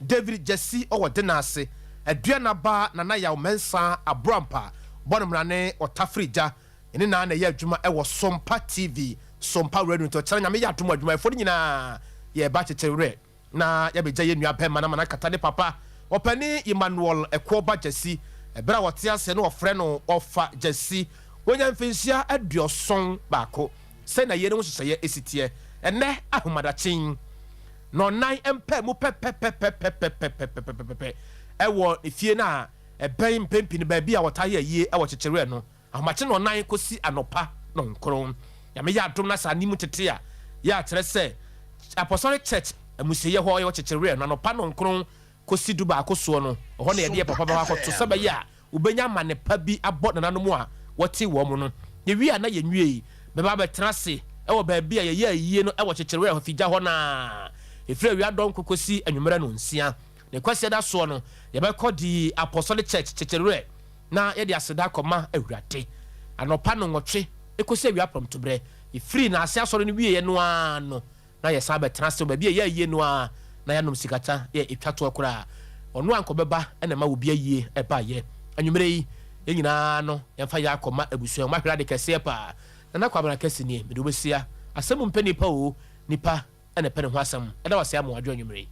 David Gyasi wɔ Denase, Aduana ba Nana Yaw Mensah Aborampa bɔ no mmrane Ɔtafere Gya ne naa na ɛyɛ adwuma wɔ Sompa TV, Sompa Radio nti ɔkyena Nyame yɛ adom a adwumayɛfoɔ no nyinaa yɛreba kyekyere werɛ na yɛabɛgya yɛn nua bɛrima no ama no akata ne papa Ɔpanin Emmanuel Ɛkoɔba Gyasi ɛberɛ a ɔte aseɛ no wɔfrɛ no Ɔfa Gyasi wanya mfinhyia 71 sɛnea yei ne ho nhyehyɛeɛ si teɛ ɛnnɛ ahomadakye yi. Nnɔnnan mpaa mu pɛpɛpɛpɛpɛpɛpɛpɛpɛpɛ wɔ ne fie no a ɛbɛn mpɛn pii no baabi a wɔtaa yɛ ayie wɔ Kyekyereɛ no, ahomakye nnɔnnan kɔsi anɔpa nnɔnkron. Nyame yɛ adom na sɛ anim tete a, yɛ a kyerɛ sɛ Apɔsɔre Church amusieɛ hɔ yɛwɔ Kyekyereɛ no anɔpa nnɔnkron kɔsi dubaako soɔ no, ɛhɔ na yɛde yɛ papa bɛkɔ akɔto sɛ ɛbɛyɛ a Wobenya amane pa bi abɔ nananom a wɔte wɔn no. Yewie a na yenwiei. Bɛba abɛtena ase wɔ baabi a yɛyɛɛ ayie no wɔ Kyekyerewɛ Ahofigya hɔ no ara, ɛfiri awia dɔnko kɔsi anwummerɛ nnɔnsia. Ne Kwasiada soɔ no, yɛbɛkɔ The Apostolic Church, Kyekyerewɛ, na yɛde aseda akɔma Awurade. Anɔpa nnɔnwɔtwe kɔsi awia prɔmtoberɛ. Yɛfirii Naase Asɔre no wieeɛ no ara no, na yɛsan bɛtena ase wɔ baabi a ɛyɛ ayie no ara na yɛanom sikata yɛ ɛtwa toɔ koraa. Ɔno a anka ɔbɛba na ɛma obi ayie baeɛ. Anwummerɛ yi, yɛn nyinaa no, yɛmfa yɛn akɔ ma abusua. Wɔahwere ade kɛseɛ paa. Nana Kwabena Kɛse nie, mede wo bɛsia. Asɛm mpɛ nipa oo, nipa na ɛpɛ ne ho asɛm. Ɛda wo ase ama w'adwene anwummerɛ yi.